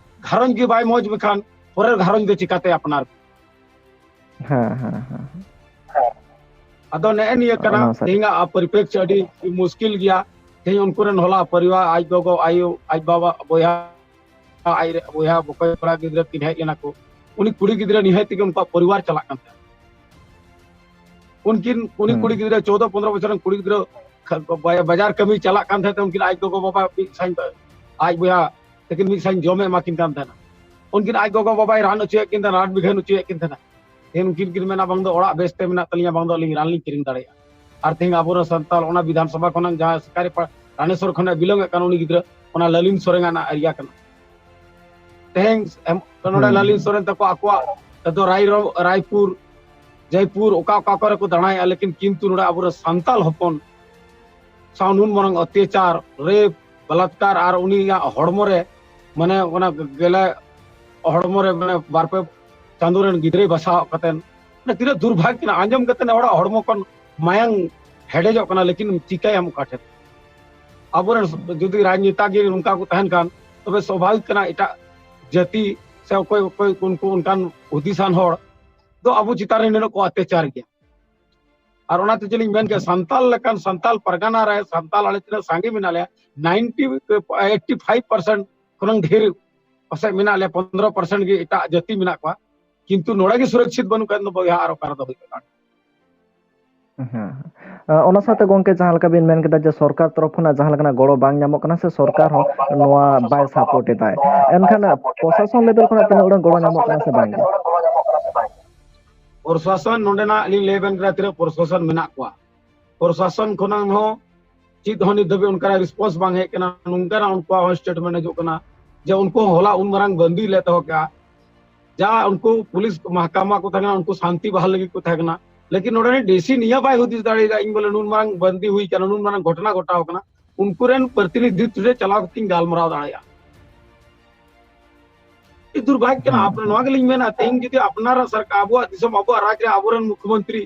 ᱜᱷᱟᱨᱚᱸᱡᱽ ᱜᱮ ᱵᱟᱭ ᱢᱚᱡᱽ ᱢᱮᱠᱷᱟᱱ, ᱯᱚᱨᱮᱨ ᱜᱷᱟᱨᱚᱸᱡᱽ ᱫᱚ ᱪᱤᱠᱟᱛᱮ ᱟᱯᱱᱟᱨ? ᱦᱮᱸ ᱦᱮᱸ ᱦᱮᱸ᱾ ᱟᱫᱚ ᱱᱮᱜᱼᱮ ᱱᱤᱭᱟᱹ ᱠᱟᱱᱟ ᱚᱱᱟ ᱥᱟᱹᱨᱤ᱾ ᱛᱮᱦᱮᱧᱟᱜ ᱯᱚᱨᱤᱯᱮᱠᱠᱷᱚ ᱟᱹᱰᱤ ᱢᱩᱥᱠᱤᱞ ᱜᱮᱭᱟ᱾ ᱛᱮᱦᱮᱧ ᱩᱱᱠᱩ ᱨᱮᱱ ᱦᱚᱞᱟ ᱯᱚᱨᱤᱵᱟᱨ, ᱟᱡ ᱜᱚᱜᱚ, ᱟᱭᱳ, ᱟᱡ ᱵᱟᱵᱟ, ᱵᱚᱭᱦᱟ, ᱟᱡ ᱨᱮ ᱵᱚᱭᱦᱟ, ᱵᱚᱠᱚᱭ ᱠᱚᱲᱟ ᱜᱤᱫᱽᱨᱟᱹ ᱠᱤᱱ ᱦᱮᱡ ᱞᱮᱱᱟ ᱠᱚ, ᱩᱱᱤ ᱠᱩᱲᱤ ᱜᱤᱫᱽᱨᱟᱹ ᱱᱤᱦᱟᱹᱛ ᱛᱮᱜᱮ ᱩᱱᱠᱩᱣᱟᱜ ᱯᱚᱨᱤᱵᱟᱨ ᱪᱟᱞᱟᱜ ᱠᱟᱱ ᱛᱟᱦᱮᱸᱫ᱾ ᱩᱱᱠᱤᱱ, ᱩᱱᱤ ᱦᱩᱸ᱾ ᱠᱩᱲᱤ ᱜᱤᱫᱽᱨᱟᱹ ᱪᱳᱫᱚ ᱯᱚᱱᱨᱚ ᱵᱚᱪᱷᱚᱨ ᱨᱮᱱ ᱠᱩᱲᱤ ᱜᱤᱫᱽᱨᱟᱹ ᱠᱷ-, ᱵᱟ-, ᱵᱟᱡᱟᱨ ᱠᱟᱹᱢᱤ ᱪᱟᱞᱟᱜ ᱠᱟᱱ ᱛᱟᱦᱮᱸᱫ ᱛᱮ, ᱩᱱᱠᱤᱱ ᱟᱡ ᱜᱚᱜᱚ ᱵᱟᱵᱟ ᱢᱤᱫ ᱥᱟᱶ, ᱟᱡ ᱵᱚᱭᱦᱟ ᱛᱟᱹᱠᱤᱱ ᱢᱤᱫ ᱥᱟᱶ ᱡᱚᱢᱮ ᱮᱢᱟ ᱠᱤᱱ ᱠᱟᱱ ᱛᱟᱦᱮᱸᱱᱟ᱾ ᱩᱱᱠᱤᱱ ᱟᱡ ᱜᱚᱜᱚ ᱵᱟᱵᱟᱭ ᱨᱟᱱ ᱦᱚᱪᱚᱭᱮᱫ ᱠᱤᱱ ᱛᱟᱦᱮᱸᱱᱟ, ᱨᱟᱱ ᱢᱩᱨᱜᱟᱹᱱ ᱦᱚᱪᱚᱭᱮᱫ ᱠᱤᱱ ᱛᱟᱦᱮᱸᱱᱟ᱾ ᱛᱮᱦᱮᱧ ᱩᱱᱠᱤᱱ ᱠᱤᱱ ᱢᱮᱱᱟ, "ᱵᱟᱝ ᱫᱚ ᱚᱲᱟᱜ ᱵᱮᱥ ᱛᱮ ᱢᱮᱱᱟᱜ ᱛᱟᱹᱞᱤᱧᱟ, ᱵᱟᱝ ᱫᱚ ᱟᱹᱞᱤᱧ ᱨᱟᱱ ᱞᱤᱧ ᱠᱤᱨᱤᱧ ᱫᱟᱲᱮᱭᱟᱜᱼᱟ᱾" ᱟᱨ ᱛᱮᱦᱮᱧ ᱟᱵᱚᱨᱮᱱ ᱥᱟᱱᱛᱟᱲ ᱚᱱᱟ ᱵᱤᱫᱷᱟᱱ ᱥᱚᱵᱷᱟ ᱠᱷᱚᱱᱟᱜ ᱡᱟᱦᱟᱸ ᱥᱤᱠᱟᱨᱤ ᱯᱟ-, ᱨᱟᱱᱮᱥᱚᱨ ᱠᱷᱚᱱᱟᱜ belong ᱮᱫ ᱠᱟᱱ ᱩᱱᱤ ᱜᱤᱫᱽᱨᱟᱹ, ᱚᱱᱟ ᱞᱟᱞᱤᱱ ᱥᱚᱨᱮᱱᱟᱜ area ᱠᱟᱱᱟ᱾ ᱛᱮᱦᱮᱧ ᱮᱢ-, ᱱᱚᱰᱮ ᱦᱩᱸ᱾ ᱞᱟᱞᱤᱱ ᱥᱚᱨᱮᱱ ᱛᱟᱠᱚ ᱟᱠᱚᱣᱟᱜ ᱫᱚ ᱨᱟᱭ-, ᱨᱟᱭᱯᱩᱨ, ᱡᱚᱭᱯᱩᱨ, ᱚᱠᱟ ᱚᱠᱟ ᱠᱚᱨᱮ ᱠᱚ ᱫᱟᱬᱟᱭᱮᱫᱼᱟ, ᱞᱮᱠᱤᱱ ᱠᱤᱱᱛᱩ ᱱᱚᱰᱮ ᱟᱵᱚᱨᱮᱱ ᱥᱟᱱᱛᱟᱞ ᱦᱚᱯᱚᱱ ᱥᱟᱶ ᱱᱩᱱ ᱢᱟᱨᱟᱝ ᱚᱛᱛᱟᱪᱟᱨ, rape, ᱵᱟᱞᱟᱛᱠᱟᱨ ᱟᱨ ᱩᱱᱤᱭᱟᱜ ᱦᱚᱲᱢᱚ ᱨᱮ, ᱢᱟᱱᱮ ᱚᱱᱟ ᱜᱮᱞᱮ ᱦᱚᱲᱢᱚ ᱨᱮ ᱢᱟᱱᱮ ᱵᱟᱨ ᱯᱮ ᱪᱟᱸᱫᱳ ᱨᱮᱱ ᱜᱤᱫᱽᱨᱟᱹᱭ ᱵᱟᱥᱟᱣ ᱠᱟᱛᱮᱱ, ᱢᱟᱱᱮ ᱛᱤᱱᱟᱹᱜ ᱫᱩᱨᱵᱷᱟᱜᱽ ᱠᱟᱱᱟ᱾ ᱟᱸᱡᱚᱢ ᱠᱟᱛᱮ ᱦᱚᱲᱟᱜ ᱦᱚᱲᱢᱚ ᱠᱷᱚᱱ ᱢᱟᱭᱟᱝ ᱦᱮᱰᱮᱡᱚᱜ ᱠᱟᱱᱟ, ᱞᱮᱠᱤᱱ ᱪᱤᱠᱟᱹᱭᱟᱢ ᱚᱠᱟ ᱴᱷᱮᱱ? ᱟᱵᱚᱨᱮᱱ ᱡᱩᱫᱤ ᱨᱟᱡᱽᱱᱮᱛᱟ ᱜᱮ ᱱᱚᱝᱠᱟ ᱠᱚ ᱛᱟᱦᱮᱱ ᱠᱷᱟᱱ, ᱛᱚᱵᱮ ᱥᱟᱵᱷᱟᱵᱤᱠ ᱠᱟᱱᱟ ᱮᱴᱟᱜ ᱡᱟᱹᱛᱤ ᱥᱮ ᱚᱠᱚᱭ, ᱚᱠᱚᱭ ᱩᱱᱠᱩ ᱚᱱᱠᱟᱱ ᱦᱩᱫᱤᱥᱟᱱ ᱦᱚᱲ ᱫᱚ ᱟᱵᱚ ᱪᱮᱛᱟᱱ ᱨᱮ ᱱᱩᱱᱟᱹᱜ ᱠᱚ ᱚᱛᱛᱟᱪᱟᱨ ᱜᱮᱭᱟ᱾ ᱟᱨ ᱚᱱᱟᱛᱮ ᱪᱮᱫ ᱤᱧ ᱢᱮᱱ ᱠᱮᱭᱟ, ᱥᱟᱱᱛᱟᱞ ᱞᱮᱠᱟᱱ ᱥᱟᱱᱛᱟᱞ ᱯᱟᱨᱜᱟᱱᱟ ᱨᱮ ᱥᱟᱱᱛᱟᱞ ᱟᱞᱮ ᱛᱤᱱᱟᱹᱜ ᱥᱟᱸᱜᱮ ᱢᱮᱱᱟᱜ ᱞᱮᱭᱟ, ninety, eighty five percent ᱠᱷᱚᱱᱟᱝ ᱰᱷᱮᱨ ᱯᱟᱥᱮᱡ ᱢᱮᱱᱟᱜ ᱞᱮᱭᱟ, ᱯᱚᱱᱨᱚ percent ᱜᱮ ᱮᱴᱟᱜ ᱡᱟᱹᱛᱤ ᱢᱮᱱᱟᱜ ᱠᱚᱣᱟ᱾ ᱠᱤᱱᱛᱩ ᱱᱚᱰᱮ ᱜᱮ ᱥᱩᱨᱚᱠᱪᱷᱤᱛ ᱵᱟᱹᱱᱩᱜ ᱠᱷᱟᱱ ᱫᱚ ᱵᱚᱭᱦᱟ ᱟᱨ ᱚᱠᱟ ᱨᱮᱫᱚ ᱦᱩᱭᱩᱜ ᱠᱟᱱᱟ? ᱦᱮᱸ᱾ ᱟᱸ, ᱚᱱᱟ ᱥᱟᱶᱛᱮ ᱜᱚᱝᱠᱮ, ᱡᱟᱦᱟᱸ ᱞᱮᱠᱟ ᱵᱤᱱ ᱢᱮᱱ ᱠᱮᱫᱟ ᱡᱮ ᱥᱚᱨᱠᱟᱨ ᱛᱚᱨᱚᱯ ᱠᱷᱚᱱᱟᱜ ᱡᱟᱦᱟᱸ ᱞᱮᱠᱟᱱᱟᱜ ᱜᱚᱲᱚ ᱵᱟᱝ ᱧᱟᱢᱚᱜ ᱠᱟᱱᱟ ᱥᱮ ᱥᱚᱨᱠᱟᱨ ᱦᱚᱸ ᱱᱚᱣᱟ ᱵᱟᱭ support ᱮᱫᱟᱭ, ᱮᱱᱠᱷᱟᱱ ᱯᱨᱚᱥᱟᱥᱚᱱ level ᱠᱷᱚᱱᱟᱜ ᱛᱤᱱᱟᱹᱜ ᱩᱰᱟᱹᱝ ᱜᱚᱲᱚ ᱧᱟᱢᱚᱜ ᱠᱟᱱᱟ ᱥᱮ ᱵᱟᱝ ᱜᱮ? ᱯᱨᱚᱥᱟᱥᱚᱱ ᱱᱚᱰᱮᱱᱟᱜ ᱞᱤᱧ ᱞᱟᱹᱭ ᱟᱵᱮᱱ ᱠᱟᱱᱟ, ᱛᱤᱱᱟᱹᱜ ᱯᱨᱚᱥᱟᱥᱚᱱ ᱢᱮᱱᱟᱜ ᱠᱚᱣᱟ, ᱯᱨᱚᱥᱟᱥᱚᱱ ᱠᱷᱚᱱᱟᱜ ᱦᱚᱸ ᱪᱮᱫ ᱦᱚᱸ ᱱᱤᱛ ᱫᱷᱟᱹᱵᱤᱡ ᱚᱱᱠᱟᱱᱟᱜ response ᱵᱟᱝ ᱦᱮᱡ ᱠᱟᱱᱟ᱾ ᱱᱚᱝᱠᱟᱱᱟᱜ ᱩᱱᱠᱩᱣᱟᱜ ᱦᱚᱸ statement ᱦᱤᱡᱩᱜ ᱠᱟᱱᱟ ᱡᱮ ᱩᱱᱠᱩ ᱦᱚᱸ ᱦᱚᱞᱟ ᱩᱱ ᱢᱟᱨᱟᱝ ᱵᱟᱱᱫᱤ ᱞᱮ ᱫᱚᱦᱚ ᱠᱮᱜᱼᱟ, ᱡᱟ ᱩᱱᱠᱩ ᱯᱩᱞᱤᱥ ᱢᱟᱦᱠᱟᱢᱟ ᱠᱚ ᱛᱟᱦᱮᱸ ᱠᱟᱱᱟ, ᱩᱱᱠᱩ ᱥᱟᱱᱛᱤ ᱵᱟᱦᱟᱞ ᱞᱟᱹᱜᱤᱫ ᱠᱚ ᱛᱟᱦᱮᱸ ᱠᱟᱱᱟ, ᱞᱮᱠᱤᱱ ᱱᱚᱰᱮ ᱨᱮᱱ ᱰᱤᱥᱤ ᱱᱤᱭᱟᱹ ᱵᱟᱭ ᱦᱩᱫᱤᱥ ᱫᱟᱲᱮᱭᱟᱫᱟ, ᱤᱧ ᱵᱚᱞᱮ ᱱᱩᱱ ᱢᱟᱨᱟᱝ ᱵᱟᱱᱫᱤ ᱦᱩᱭ ᱠᱟᱱᱟ, ᱱᱩᱱ ᱢᱟᱨᱟᱝ ᱜᱷᱚᱴᱚᱱᱟ ᱜᱷᱚᱴᱟᱣ ᱠᱟᱱᱟ, ᱩᱱᱠᱩ ᱨᱮᱱ ᱯᱨᱚᱛᱤᱱᱤᱫᱷᱤᱛᱛᱚ ᱨᱮ ᱪᱟᱞᱟᱣ ᱠᱟᱛᱮᱧ ᱜᱟᱞᱢᱟᱨᱟᱣ ᱫᱟᱲᱮᱭᱟᱜᱼᱟ᱾ ᱟᱹᱰᱤ ᱫᱩᱨᱵᱷᱟᱜᱽ ᱠᱟᱱᱟ᱾ ᱦᱮᱸ, ᱟᱯᱱᱟᱨ ᱦᱮᱸ᱾ ᱱᱚᱣᱟ ᱜᱮᱞᱤᱧ ᱢᱮᱱᱟ, ᱛᱮᱦᱮᱧ ᱡᱩᱫᱤ ᱟᱯᱱᱟᱨᱟᱜ ᱥᱚᱨᱠᱟᱨ, ᱟᱵᱚᱣᱟᱜ ᱫᱤᱥᱚᱢ, ᱟᱵᱚᱣᱟᱜ ᱨᱟᱡᱽ ᱨᱮ ᱟᱵᱚᱨᱮᱱ ᱢᱩᱠᱷᱭᱚᱢᱚᱱᱛᱨᱤ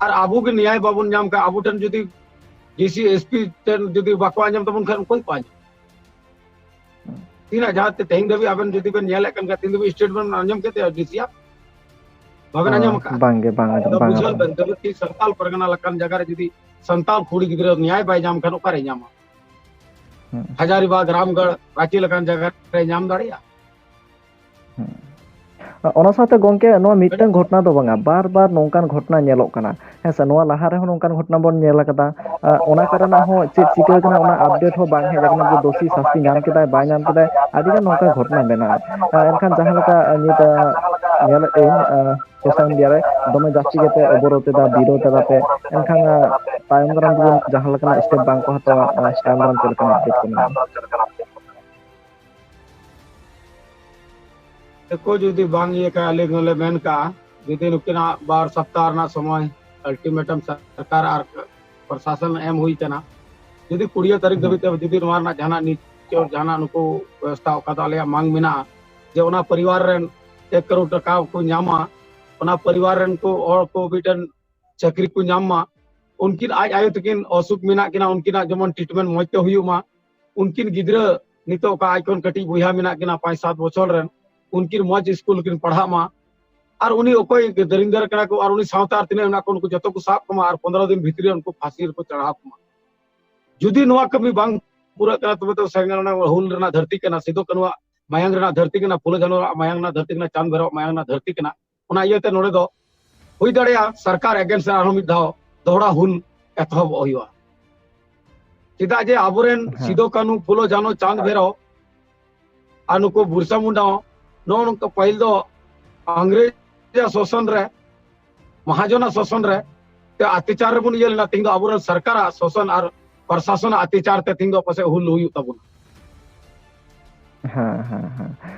ᱟᱨ ᱟᱵᱚ ᱜᱮ ᱱᱮᱭᱟᱭ ᱵᱟᱵᱚᱱ ᱧᱟᱢ ᱠᱷᱟᱱ, ᱟᱵᱚ ᱴᱷᱮᱱ ᱡᱩᱫᱤ ᱰᱤᱥᱤ, ᱮᱥᱯᱤ ᱴᱷᱮᱱ ᱡᱩᱫᱤ ᱵᱟᱠᱚ ᱟᱸᱡᱚᱢ ᱛᱟᱵᱚᱱ ᱠᱷᱟᱱ, ᱚᱠᱚᱭ ᱠᱚ ᱟᱸᱡᱚᱢ? ᱛᱤᱱᱟᱹᱜ ᱡᱟᱦᱟᱸ ᱛᱮ ᱛᱮᱦᱮᱧ ᱫᱷᱟᱹᱵᱤᱡ ᱟᱵᱮᱱ ᱡᱩᱫᱤ ᱵᱮᱱ ᱧᱮᱞᱮᱫ ᱠᱟᱱ ᱠᱷᱟᱱ, ᱛᱤᱱ ᱫᱷᱟᱹᱵᱤᱡ ᱥᱴᱮᱴᱢᱮᱱᱴ ᱟᱸᱡᱚᱢ ᱠᱮᱫ ᱛᱟᱭᱟ ᱰᱤᱥᱤ ᱟᱜ? ᱵᱟᱵᱮᱱ ᱟᱸᱡᱚᱢ ᱟᱠᱟᱫᱼᱟ? ᱵᱟᱝᱜᱮ, ᱵᱟᱝ ᱟᱸᱡᱚᱢ, ᱟᱫᱚ ᱵᱟᱝ ᱵᱩᱡᱷᱟᱹᱣ ᱟᱸᱡᱚᱢ᱾ ᱵᱮᱱ, ᱛᱚᱵᱮ ᱠᱤ ᱥᱟᱱᱛᱟᱞ ᱯᱟᱨᱜᱟᱱᱟ ᱞᱮᱠᱟᱱ ᱡᱟᱭᱜᱟ ᱨᱮ ᱡᱩᱫᱤ ᱥᱟᱱᱛᱟᱞ ᱠᱩᱲᱤ ᱜᱤᱫᱽᱨᱟᱹ ᱱᱮᱭᱟᱭ ᱵᱟᱭ ᱧᱟᱢ ᱠᱷᱟᱱ, ᱚᱠᱟᱨᱮ ᱧᱟᱢᱟ? ᱦᱩᱸ᱾ ᱦᱟᱡᱟᱨᱤᱵᱟᱜᱽ, ᱨᱟᱢᱜᱚᱲ, ᱨᱟᱸᱪᱤ ᱞᱮᱠᱟᱱ ᱡᱟᱭᱜᱟ ᱨᱮ ᱧᱟᱢ ᱫᱟᱲᱮᱭᱟᱜᱼᱟ? ᱦᱩᱸ᱾ ᱚᱱᱟ ᱥᱟᱶᱛᱮ ᱜᱚᱝᱠᱮ, ᱱᱚᱣᱟ ᱢᱤᱫᱴᱟᱝ ᱜᱷᱚᱴᱚᱱᱟ ᱫᱚ ᱵᱟᱝᱟ, ᱵᱟᱨ ᱵᱟᱨ ᱱᱚᱝᱠᱟᱱ ᱜᱷᱚᱴᱚᱱᱟ ᱧᱮᱞᱚᱜ ᱠᱟᱱᱟ᱾ ᱦᱮᱸ ᱥᱮ, ᱱᱚᱣᱟ ᱞᱟᱦᱟ ᱨᱮᱦᱚᱸ ᱱᱚᱝᱠᱟᱱ ᱜᱷᱚᱴᱚᱱᱟ ᱵᱚᱱ ᱧᱮᱞ ᱟᱠᱟᱫᱟ᱾ ᱟ, ᱚᱱᱟ ᱠᱚᱨᱮᱱᱟᱜ ᱦᱚᱸ ᱪᱮᱫ ᱪᱤᱠᱟᱹ ᱠᱟᱱᱟ, ᱚᱱᱟ ᱟᱯᱰᱮᱴ ᱦᱚᱸ ᱵᱟᱝ ᱦᱮᱡ ᱟᱠᱟᱱᱟ ᱡᱮ ᱫᱳᱥᱤ ᱥᱟᱹᱥᱛᱤ ᱧᱟᱢ ᱠᱮᱫᱟᱭ, ᱵᱟᱭ ᱧᱟᱢ ᱠᱮᱫᱟᱭ᱾ ᱟᱹᱰᱤ ᱜᱟᱱ ᱱᱚᱝᱠᱟ ᱜᱷᱚᱴᱚᱱᱟ ᱢᱮᱱᱟᱜᱼᱟ᱾ ᱟ, ᱮᱱᱠᱷᱟᱱ ᱡᱟᱦᱟᱸ ᱞᱮᱠᱟ, ᱟ, ᱱᱤᱛ, ᱟ, ᱧᱮᱞᱮᱫ ᱟᱹᱧ, ᱟ, ᱥᱳᱥᱟᱞ ᱢᱤᱰᱤᱭᱟ ᱨᱮ ᱫᱚᱢᱮ ᱡᱟᱹᱥᱛᱤ ᱠᱟᱛᱮ ᱚᱵᱚᱨᱳᱫᱷ ᱮᱫᱟ, ᱵᱤᱨᱳᱫᱷ ᱮᱫᱟ ᱯᱮ᱾ ᱮᱱᱠᱷᱟᱱ, ᱟ, ᱛᱟᱭᱚᱢ ᱫᱟᱨᱟᱢ ᱡᱩᱫᱤ ᱡᱟᱦᱟᱸ ᱞᱮᱠᱟᱱᱟᱜ ᱥᱴᱮᱯ ᱵᱟᱝ ᱠᱚ ᱦᱟᱛᱟᱣᱟ, ᱟ, ᱛᱟᱭᱚᱢ ᱫᱟᱨᱟᱢ ᱪᱮᱫ ᱞᱮᱠᱟᱱᱟᱜ ᱟᱯᱰᱮᱴ ᱠᱚ ᱢᱮᱱᱟᱜᱼᱟ? ᱫᱮᱠᱷᱚ, ᱡᱩᱫᱤ ᱵᱟᱝ ᱤᱭᱟᱹ ᱠᱟᱜᱼᱟ, ᱟᱹᱞᱤᱧ ᱦᱚᱸᱞᱮ ᱢᱮᱱ ᱠᱟᱜᱼᱟ, ᱡᱩᱫᱤ ᱱᱩᱠᱤᱱᱟᱜ ᱵᱟᱨ ᱥᱚᱯᱛᱟᱦ ᱨᱮᱱᱟᱜ ᱥᱚᱢᱚᱭ ᱟᱞᱴᱤᱢᱮᱴᱟᱢ ᱥᱚᱨᱠᱟᱨ ᱟᱨ ᱯᱨᱚᱥᱟᱥᱚᱱ ᱮᱢ ᱦᱩᱭ ᱠᱟᱱᱟ, ᱡᱩᱫᱤ ᱠᱩᱲᱤ ᱛᱟᱹᱨᱤᱠᱷ ᱫᱷᱟᱹᱵᱤᱡ ᱛᱮ ᱡᱩᱫᱤ ᱱᱚᱣᱟ ᱨᱮᱱᱟᱜ ᱡᱟᱦᱟᱱᱟᱜ ᱱᱤᱪᱚᱲ, ᱡᱟᱦᱟᱱᱟᱜ ᱱᱩᱠᱩ ᱵᱮᱵᱚᱥᱛᱷᱟ, ᱚᱠᱟ ᱫᱚ ᱟᱞᱮᱭᱟᱜ ᱢᱟᱝ ᱢᱮᱱᱟᱜᱼᱟ ᱡᱮ ᱚᱱᱟ ᱯᱚᱨᱤᱵᱟᱨ ᱨᱮᱱ ᱮᱠ ᱠᱟᱨᱳᱲ ᱴᱟᱠᱟ ᱠᱚ ᱧᱟᱢᱟ, ᱚᱱᱟ ᱯᱚᱨᱤᱵᱟᱨ ᱨᱮᱱ ᱠᱚ ᱦᱚᱲ ᱠᱚ ᱢᱤᱫᱴᱮᱱ ᱪᱟᱹᱠᱨᱤ ᱠᱚ ᱧᱟᱢ ᱢᱟ, ᱩᱱᱠᱤᱱ ᱟᱡ ᱟᱭᱳ ᱛᱟᱹᱠᱤᱱ ᱚᱥᱩᱠ ᱢᱮᱱᱟᱜ ᱠᱤᱱᱟ, ᱩᱱᱠᱤᱱᱟᱜ ᱡᱮᱢᱚᱱ ᱴᱨᱤᱴᱢᱮᱱᱴ ᱢᱚᱸᱡᱽ ᱛᱮ ᱦᱩᱭᱩᱜ ᱢᱟ, ᱩᱱᱠᱤᱱ ᱜᱤᱫᱽᱨᱟᱹ ᱱᱤᱛᱚᱜ ᱚᱠᱟ ᱟᱡ ᱠᱷᱚᱱ ᱠᱟᱹᱴᱤᱡ ᱵᱚᱭᱦᱟ ᱢᱮᱱᱟᱜ ᱠᱤᱱᱟ ᱯᱟᱸᱪ ᱥᱟᱛ ᱵᱚᱪᱷᱚᱨ ᱨᱮᱱ, ᱩᱱᱠᱤᱱ ᱢᱚᱸᱡᱽ ᱥᱠᱩᱞ ᱠᱤᱱ ᱯᱟᱲᱦᱟᱜ ᱢᱟ᱾ ᱟᱨ ᱩᱱᱤ ᱚᱠᱚᱭ ᱫᱟᱹᱨᱤᱱᱫᱟᱨ ᱠᱟᱱᱟ ᱠᱚ ᱟᱨ ᱩᱱᱤ ᱥᱟᱶᱛᱮ ᱟᱨ ᱛᱤᱱᱟᱹᱜ ᱢᱮᱱᱟᱜ ᱠᱚ, ᱩᱱᱠᱩ ᱡᱚᱛᱚ ᱠᱚ ᱥᱟᱵ ᱠᱚᱢᱟ ᱟᱨ ᱯᱚᱱᱨᱚ ᱫᱤᱱ ᱵᱷᱤᱛᱨᱤ ᱨᱮ ᱩᱱᱠᱩ ᱯᱷᱟᱸᱥᱤ ᱨᱮᱠᱚ ᱪᱟᱲᱦᱟᱣ ᱠᱚᱢᱟ᱾ ᱡᱩᱫᱤ ᱱᱚᱣᱟ ᱠᱟᱹᱢᱤ ᱵᱟᱝ ᱯᱩᱨᱟᱹᱜ ᱠᱟᱱᱟ, ᱛᱚᱵᱮ ᱛᱚ ᱥᱮᱸᱜᱮᱞ ᱚᱱᱟ ᱦᱩᱞ ᱨᱮᱱᱟᱜ ᱫᱷᱟᱹᱨᱛᱤ ᱠᱟᱱᱟ, ᱥᱤᱫᱩ ᱠᱟᱹᱱᱩᱣᱟᱜ ᱢᱟᱭᱟᱝ ᱨᱮᱱᱟᱜ ᱫᱷᱟᱹᱨᱛᱤ ᱠᱟᱱᱟ, ᱯᱷᱩᱞᱳ ᱡᱷᱟᱱᱳᱣᱟᱜ ᱢᱟᱭᱟᱝ ᱨᱮᱱᱟᱜ ᱫᱷᱟᱹᱨᱛᱤ ᱠᱟᱱᱟ, ᱪᱟᱸᱫᱽ ᱵᱷᱟᱭᱨᱚᱣᱟᱜ ᱢᱟᱭᱟᱝ ᱨᱮᱱᱟᱜ ᱫᱷᱟᱹᱨᱛᱤ ᱠᱟᱱᱟ᱾ ᱚᱱᱟ ᱤᱭᱟᱹᱛᱮ ᱱᱚᱰᱮ ᱫᱚ ᱦᱩᱭ ᱫᱟᱲᱮᱭᱟᱜᱼᱟ ᱥᱚᱨᱠᱟᱨ against ᱨᱮ ᱟᱨᱦᱚᱸ ᱢᱤᱫ ᱫᱷᱟᱣ ᱫᱚᱦᱲᱟ ᱦᱩᱞ ᱮᱛᱚᱦᱚᱵᱚᱜ ᱦᱩᱭᱩᱜᱼᱟ᱾ ᱪᱮᱫᱟᱜ ᱡᱮ ᱟᱵᱚᱨᱮᱱ ᱦᱮᱸ᱾ ᱥᱤᱫᱩ ᱠᱟᱹᱱᱩ, ᱯᱷᱩᱞᱳ ᱡᱷᱟᱱᱳ, ᱪᱟᱸᱫᱽ ᱵᱷᱟᱭᱨᱚ ᱟᱨ ᱱᱩᱠᱩ ᱵᱤᱨᱥᱟ ᱢᱩᱱᱰᱟ ᱦᱚᱸ ᱱᱚᱜᱼᱚ ᱱᱚᱝᱠᱟ ᱯᱟᱹᱦᱤᱞ ᱫᱚ ᱤᱝᱨᱮᱡᱽ ᱥᱟᱥᱚᱱ ᱨᱮ, ᱢᱟᱦᱟᱡᱚᱱᱟᱜ ᱥᱟᱥᱚᱱ ᱨᱮ ᱛᱮ ᱚᱛᱛᱟᱪᱟᱨ ᱨᱮᱵᱚᱱ ᱤᱭᱟᱹ ᱞᱮᱱᱟ, ᱛᱮᱦᱮᱧ ᱫᱚ ᱟᱵᱚᱨᱮᱱ ᱥᱚᱨᱠᱟᱨᱟᱜ ᱥᱟᱥᱚᱱ ᱟᱨ ᱯᱨᱚᱥᱟᱥᱚᱱᱟᱜ ᱚᱛᱛᱟᱪᱟᱨ ᱛᱮ ᱛᱮᱦᱮᱧ ᱫᱚ ᱯᱟᱥᱮᱡ ᱦᱩᱞ ᱦᱩᱭᱩᱜ ᱛᱟᱵᱚᱱᱟ᱾ ᱦᱮᱸ, ᱦᱮᱸ, ᱦᱮᱸ᱾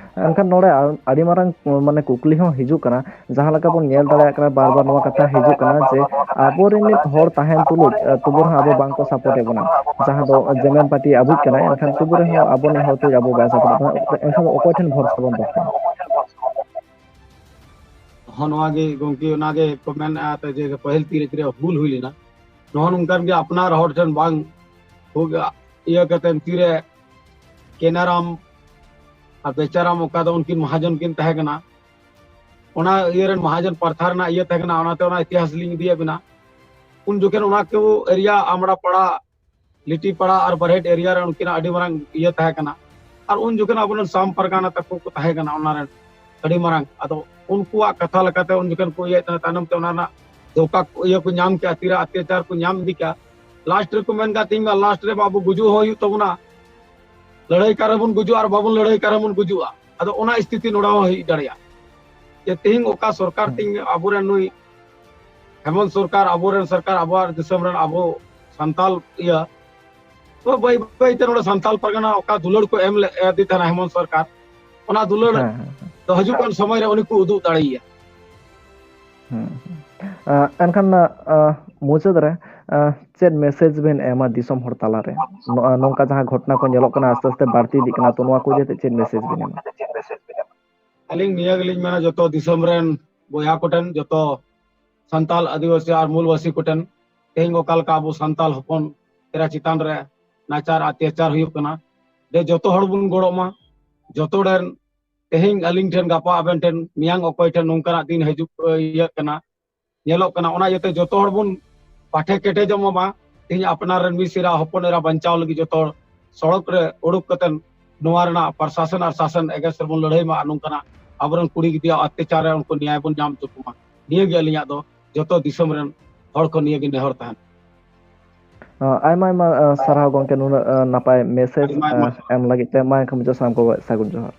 ᱮᱱᱠᱷᱟᱱ ᱱᱚᱰᱮ ᱟᱨ ᱟᱹᱰᱤ ᱢᱟᱨᱟᱝ, ᱢᱟᱱᱮ, ᱠᱩᱠᱞᱤ ᱦᱚᱸ ᱦᱤᱡᱩᱜ ᱠᱟᱱᱟ, ᱡᱟᱦᱟᱸ ᱞᱮᱠᱟ ᱵᱚᱱ ᱧᱮᱞ ᱫᱟᱲᱮᱭᱟᱜ ᱠᱟᱱᱟ, ᱵᱟᱨ ᱵᱟᱨ ᱱᱚᱣᱟ ᱠᱟᱛᱷᱟ ᱦᱤᱡᱩᱜ ᱠᱟᱱᱟ ᱡᱮ ᱟᱵᱚᱨᱮᱱ ᱱᱤᱛ ᱦᱚᱲ ᱛᱟᱦᱮᱱ ᱛᱩᱞᱩᱡ, ᱟᱹ, ᱛᱩᱵᱩ ᱨᱮᱦᱚᱸ ᱟᱵᱚ ᱵᱟᱝ ᱠᱚ support ᱮᱫ ᱵᱚᱱᱟ᱾ ᱡᱟᱦᱟᱸ ᱫᱚ ᱡᱮᱢᱮᱱ party ᱟᱹᱜᱩᱭᱮᱫ ᱠᱟᱱᱟᱭ, ᱮᱱᱠᱷᱟᱱ ᱛᱩᱵᱩ ᱨᱮᱦᱚᱸ ᱟᱵᱚ ᱱᱤᱭᱟᱹ ᱦᱚᱲ ᱛᱩᱞᱩᱡ ᱟᱵᱚ ᱵᱟᱭ support ᱮᱫ ᱵᱚᱱᱟ᱾ ᱮᱱᱠᱷᱟᱱ ᱚᱠᱚᱭ ᱴᱷᱮᱱ ᱵᱷᱚᱨᱥᱟ ᱵᱚᱱ ᱫᱚᱦᱚᱭᱟ? ᱦᱚᱸ, ᱱᱚᱣᱟ ᱜᱮ ᱜᱚᱢᱠᱮ, ᱚᱱᱟ ᱜᱮ ᱠᱚ ᱢᱮᱱᱮᱫᱼᱟ ᱛᱚ ᱡᱮ ᱯᱟᱹᱦᱤᱞ ᱛᱤᱨᱮ ᱛᱤᱨᱮ ᱦᱩᱞ ᱦᱩᱭ ᱞᱮᱱᱟ, ᱱᱚᱜᱼᱚ ᱱᱚᱝᱠᱟᱱ ᱜᱮ ᱟᱯᱱᱟᱨ ᱦᱚᱲ ᱴᱷᱮᱱ ᱵᱟᱝ ᱦᱩᱭ ᱤᱭᱟᱹ ᱠᱟᱛᱮ ᱛᱤᱨᱮ ᱠᱮᱱᱟᱨᱟᱢ ᱟᱨ ᱵᱮᱪᱟᱨᱟᱢ, ᱚᱠᱟ ᱫᱚ ᱩᱱᱠᱤᱱ ᱢᱟᱦᱟᱡᱚᱱ ᱠᱤᱱ ᱛᱟᱦᱮᱸ ᱠᱟᱱᱟ, ᱚᱱᱟ ᱤᱭᱟᱹ ᱨᱮᱱ ᱢᱟᱦᱟᱡᱚᱱ ᱯᱟᱨᱛᱷᱟ ᱨᱮᱱᱟᱜ ᱤᱭᱟᱹ ᱛᱟᱦᱮᱸ ᱠᱟᱱᱟ, ᱚᱱᱟᱛᱮ ᱚᱱᱟ ᱤᱛᱤᱦᱟᱥ ᱞᱤᱧ ᱤᱫᱤᱭᱟᱫ ᱵᱮᱱᱟ᱾ ᱩᱱ ᱡᱚᱠᱷᱚᱱ ᱚᱱᱟ ᱠᱚ ᱮᱨᱤᱭᱟ, ᱟᱢᱲᱟ ᱯᱟᱲᱟ, ᱞᱤᱴᱤ ᱯᱟᱲᱟ ᱟᱨ ᱵᱟᱨᱦᱮᱴ ᱮᱨᱤᱭᱟ ᱨᱮ ᱩᱱᱠᱤᱱᱟᱜ ᱟᱹᱰᱤ ᱢᱟᱨᱟᱝ ᱤᱭᱟᱹ ᱛᱟᱦᱮᱸ ᱠᱟᱱᱟ᱾ ᱟᱨ ᱩᱱ ᱡᱚᱠᱷᱚᱱ ᱟᱵᱚᱨᱮᱱ ᱥᱟᱢ ᱯᱟᱨᱜᱟᱱᱟ ᱛᱟᱠᱚ ᱠᱚ ᱛᱟᱦᱮᱸ ᱠᱟᱱᱟ ᱚᱱᱟ ᱨᱮᱱ ᱟᱹᱰᱤ ᱢᱟᱨᱟᱝ᱾ ᱟᱫᱚ ᱩᱱᱠᱩᱣᱟᱜ ᱠᱟᱛᱷᱟ ᱞᱮᱠᱟᱛᱮ ᱩᱱ ᱡᱚᱠᱷᱚᱱ ᱠᱚ ᱤᱭᱟᱹᱭᱮᱫ ᱛᱟᱦᱮᱱᱟ, ᱛᱟᱭᱱᱚᱢ ᱛᱮ ᱚᱱᱟ ᱨᱮᱱᱟᱜ ᱫᱷᱳᱠᱟ ᱤᱭᱟᱹ ᱠᱚ ᱧᱟᱢ ᱠᱮᱜᱼᱟ, ᱛᱤᱨᱮ ᱚᱛᱛᱟᱪᱟᱨ ᱠᱚ ᱧᱟᱢ ᱤᱫᱤ ᱠᱮᱜᱼᱟ᱾ ᱞᱟᱥᱴ ᱨᱮᱠᱚ ᱢᱮᱱ ᱠᱟᱜ ᱛᱤᱧ ᱢᱟ, ᱞᱟᱥᱴ ᱨᱮ ᱟᱵᱚ ᱜᱩᱡᱩᱜ ᱦᱚᱸ ᱦᱩᱭᱩᱜ ᱛᱟᱵᱚᱱᱟ, ᱞᱟᱹᱲᱦᱟᱹᱭ ᱠᱟᱱ ᱨᱮᱵᱚᱱ ᱜᱩᱡᱩᱜᱼᱟ ᱟᱨ ᱵᱟᱵᱚᱱ ᱞᱟᱹᱲᱦᱟᱹᱭ ᱠᱟᱱ ᱨᱮᱵᱚᱱ ᱜᱩᱡᱩᱜᱼᱟ᱾ ᱟᱫᱚ ᱚᱱᱟ ᱥᱛᱷᱤᱛᱤ ᱱᱚᱰᱮ ᱦᱚᱸ ᱦᱮᱡ ᱫᱟᱲᱮᱭᱟᱜᱼᱟ᱾ ᱡᱮ ᱛᱮᱦᱮᱧ ᱚᱠᱟ ᱥᱚᱨᱠᱟᱨ ᱦᱩᱸ᱾ ᱛᱮᱦᱮᱧ ᱟᱵᱚᱨᱮᱱ ᱱᱩᱭ ᱦᱮᱢᱚᱱᱛ ᱥᱚᱨᱠᱟᱨ, ᱟᱵᱚᱨᱮᱱ ᱥᱚᱨᱠᱟᱨ, ᱟᱵᱚᱣᱟᱜ ᱫᱤᱥᱚᱢ ᱨᱮᱱ ᱟᱵᱚ ᱥᱟᱱᱛᱟᱞ ᱤᱭᱟᱹ, ᱛᱚ ᱵᱟᱹᱭ ᱵᱟᱹᱭ ᱛᱮ ᱱᱚᱰᱮ ᱥᱟᱱᱛᱟᱞ ᱯᱟᱨᱜᱟᱱᱟ ᱚᱠᱟ ᱫᱩᱞᱟᱹᱲ ᱠᱚ ᱮᱢ ᱞᱮ-, ᱮᱢ ᱮᱫᱤ ᱛᱟᱦᱮᱱᱟ ᱦᱮᱢᱚᱱᱛ ᱥᱚᱨᱠᱟᱨ, ᱚᱱᱟ ᱫᱩᱞᱟᱹᱲ ᱦᱮᱸ, ᱦᱮᱸ, ᱦᱮᱸ᱾ ᱫᱚ ᱦᱤᱡᱩᱜ ᱠᱟᱱ ᱥᱚᱢᱚᱭ ᱨᱮ ᱩᱱᱤ ᱠᱚ ᱩᱫᱩᱜ ᱫᱟᱲᱮᱭᱟᱭᱟ᱾ ᱦᱩᱸ, ᱦᱩᱸ᱾ ᱟᱸ, ᱮᱱᱠᱷᱟᱱ, ᱟᱸ, ᱢᱩᱪᱟᱹᱫ ᱨᱮ, ᱟᱸ, ᱪᱮᱫ message ᱵᱮᱱ ᱮᱢᱟ ᱫᱤᱥᱚᱢ ᱦᱚᱲ ᱛᱟᱞᱟᱨᱮ? ᱱᱚᱜᱼᱚ ᱱᱚᱝᱠᱟ ᱡᱟᱦᱟᱸ ᱜᱷᱚᱴᱚᱱᱟ ᱠᱚ ᱧᱮᱞᱚᱜ ᱠᱟᱱᱟ, ᱟᱥᱛᱮ ᱟᱥᱛᱮ ᱵᱟᱹᱲᱛᱤ ᱤᱫᱤᱜ ᱠᱟᱱᱟ, ᱛᱚ ᱱᱚᱣᱟ ᱠᱚ ᱤᱫᱤ ᱠᱟᱛᱮ ᱪᱮᱫ message ᱵᱮᱱ ᱮᱢᱟ? ᱟᱹᱞᱤᱧ ᱱᱤᱭᱟᱹ ᱜᱮᱞᱤᱧ ᱢᱮᱱᱟ, ᱡᱚᱛᱚ ᱫᱤᱥᱚᱢ ᱨᱮᱱ ᱵᱚᱭᱦᱟ ᱠᱚᱴᱷᱮᱱ, ᱡᱚᱛᱚ ᱥᱟᱱᱛᱟᱞ, ᱟᱹᱫᱤᱵᱟᱹᱥᱤ ᱟᱨ ᱢᱩᱞᱵᱟᱹᱥᱤ ᱠᱚᱴᱷᱮᱱ, ᱛᱮᱦᱮᱧ ᱚᱠᱟ ᱞᱮᱠᱟ ᱟᱵᱚ ᱥᱟᱱᱛᱟᱞ ᱦᱚᱯᱚᱱ ᱮᱨᱟ ᱪᱮᱛᱟᱱ ᱨᱮ ᱱᱟᱪᱟᱨ ᱚᱛᱛᱟᱪᱟᱨ ᱦᱩᱭᱩᱜ ᱠᱟᱱᱟ, ᱡᱮ ᱡᱚᱛᱚ ᱦᱚᱲ ᱵᱚᱱ ᱜᱚᱲᱚᱜ ᱢᱟ, ᱡᱚᱛᱚ ᱨᱮᱱ ᱛᱮᱦᱮᱧ ᱟᱹᱞᱤᱧ ᱴᱷᱮᱱ, ᱜᱟᱯᱟ ᱟᱵᱮᱱ ᱴᱷᱮᱱ, ᱢᱮᱭᱟᱝ ᱚᱠᱚᱭ ᱴᱷᱮᱱ ᱱᱚᱝᱠᱟᱱᱟᱜ ᱫᱤᱱ ᱦᱤᱡᱩᱜ, ᱤᱭᱟᱹᱜ ᱠᱟᱱᱟ, ᱧᱮᱞᱚᱜ ᱠᱟᱱᱟ᱾ ᱚᱱᱟ ᱤᱭᱟᱹᱛᱮ ᱡᱚᱛᱚ ᱦᱚᱲ ᱵᱚᱱ ᱯᱟᱴᱷᱮ ᱠᱮᱴᱮᱡᱚᱜ ᱢᱟ, ᱵᱟᱝ ᱛᱮᱦᱮᱧ ᱟᱯᱱᱟᱨ ᱨᱮᱱ ᱢᱤᱥ ᱮᱨᱟ, ᱦᱚᱯᱚᱱ ᱮᱨᱟ ᱵᱟᱧᱪᱟᱣ ᱞᱟᱹᱜᱤᱫ ᱡᱚᱛᱚ ᱦᱚᱲ ᱥᱚᱲᱚᱠ ᱨᱮ ᱩᱰᱩᱠ ᱠᱟᱛᱮ ᱱᱚᱣᱟ ᱨᱮᱱᱟᱜ ᱯᱨᱚᱥᱟᱥᱚᱱ ᱟᱨ ᱥᱟᱥᱚᱱ against ᱨᱮᱵᱚᱱ ᱞᱟᱹᱲᱦᱟᱹᱭ ᱢᱟ ᱟᱨ ᱱᱚᱝᱠᱟᱱᱟᱜ ᱟᱵᱚᱨᱮᱱ ᱠᱩᱲᱤ ᱜᱤᱫᱽᱨᱟᱹ ᱚᱛᱛᱟᱪᱟᱨ ᱨᱮ ᱩᱱᱠᱩ ᱱᱮᱭᱟᱭ ᱵᱚᱱ ᱧᱟᱢ ᱦᱚᱪᱚ ᱠᱚᱢᱟ᱾ ᱱᱤᱭᱟᱹ ᱜᱮ ᱟᱹᱞᱤᱧᱟᱜ ᱫᱚ ᱡᱚᱛᱚ ᱫᱤᱥᱚᱢ ᱨᱮᱱ ᱦᱚᱲ ᱠᱚ ᱱᱤᱭᱟᱹ ᱜᱮ ᱱᱮᱦᱚᱨ ᱛᱟᱦᱮᱱ᱾ ᱟᱸ, ᱟᱭᱢᱟ ᱟᱭᱢᱟ, ᱟᱸ, ᱥᱟᱨᱦᱟᱣ ᱜᱚᱢᱠᱮ, ᱱᱩᱱᱟᱹᱜ, ᱟᱸ, ᱱᱟᱯᱟᱭ message, ᱟᱭᱢᱟ ᱟᱭᱢᱟ ᱟᱸ, ᱮᱢ ᱞᱟᱹᱜᱤᱫ ᱛᱮ᱾ ᱢᱟ ᱮᱱᱠᱷᱟᱱ ᱢᱩᱪᱟᱹᱫ ᱥᱟᱱᱟᱢ ᱠᱚ ᱥᱟᱹᱜᱩᱱ ᱡᱚᱦᱟᱨ᱾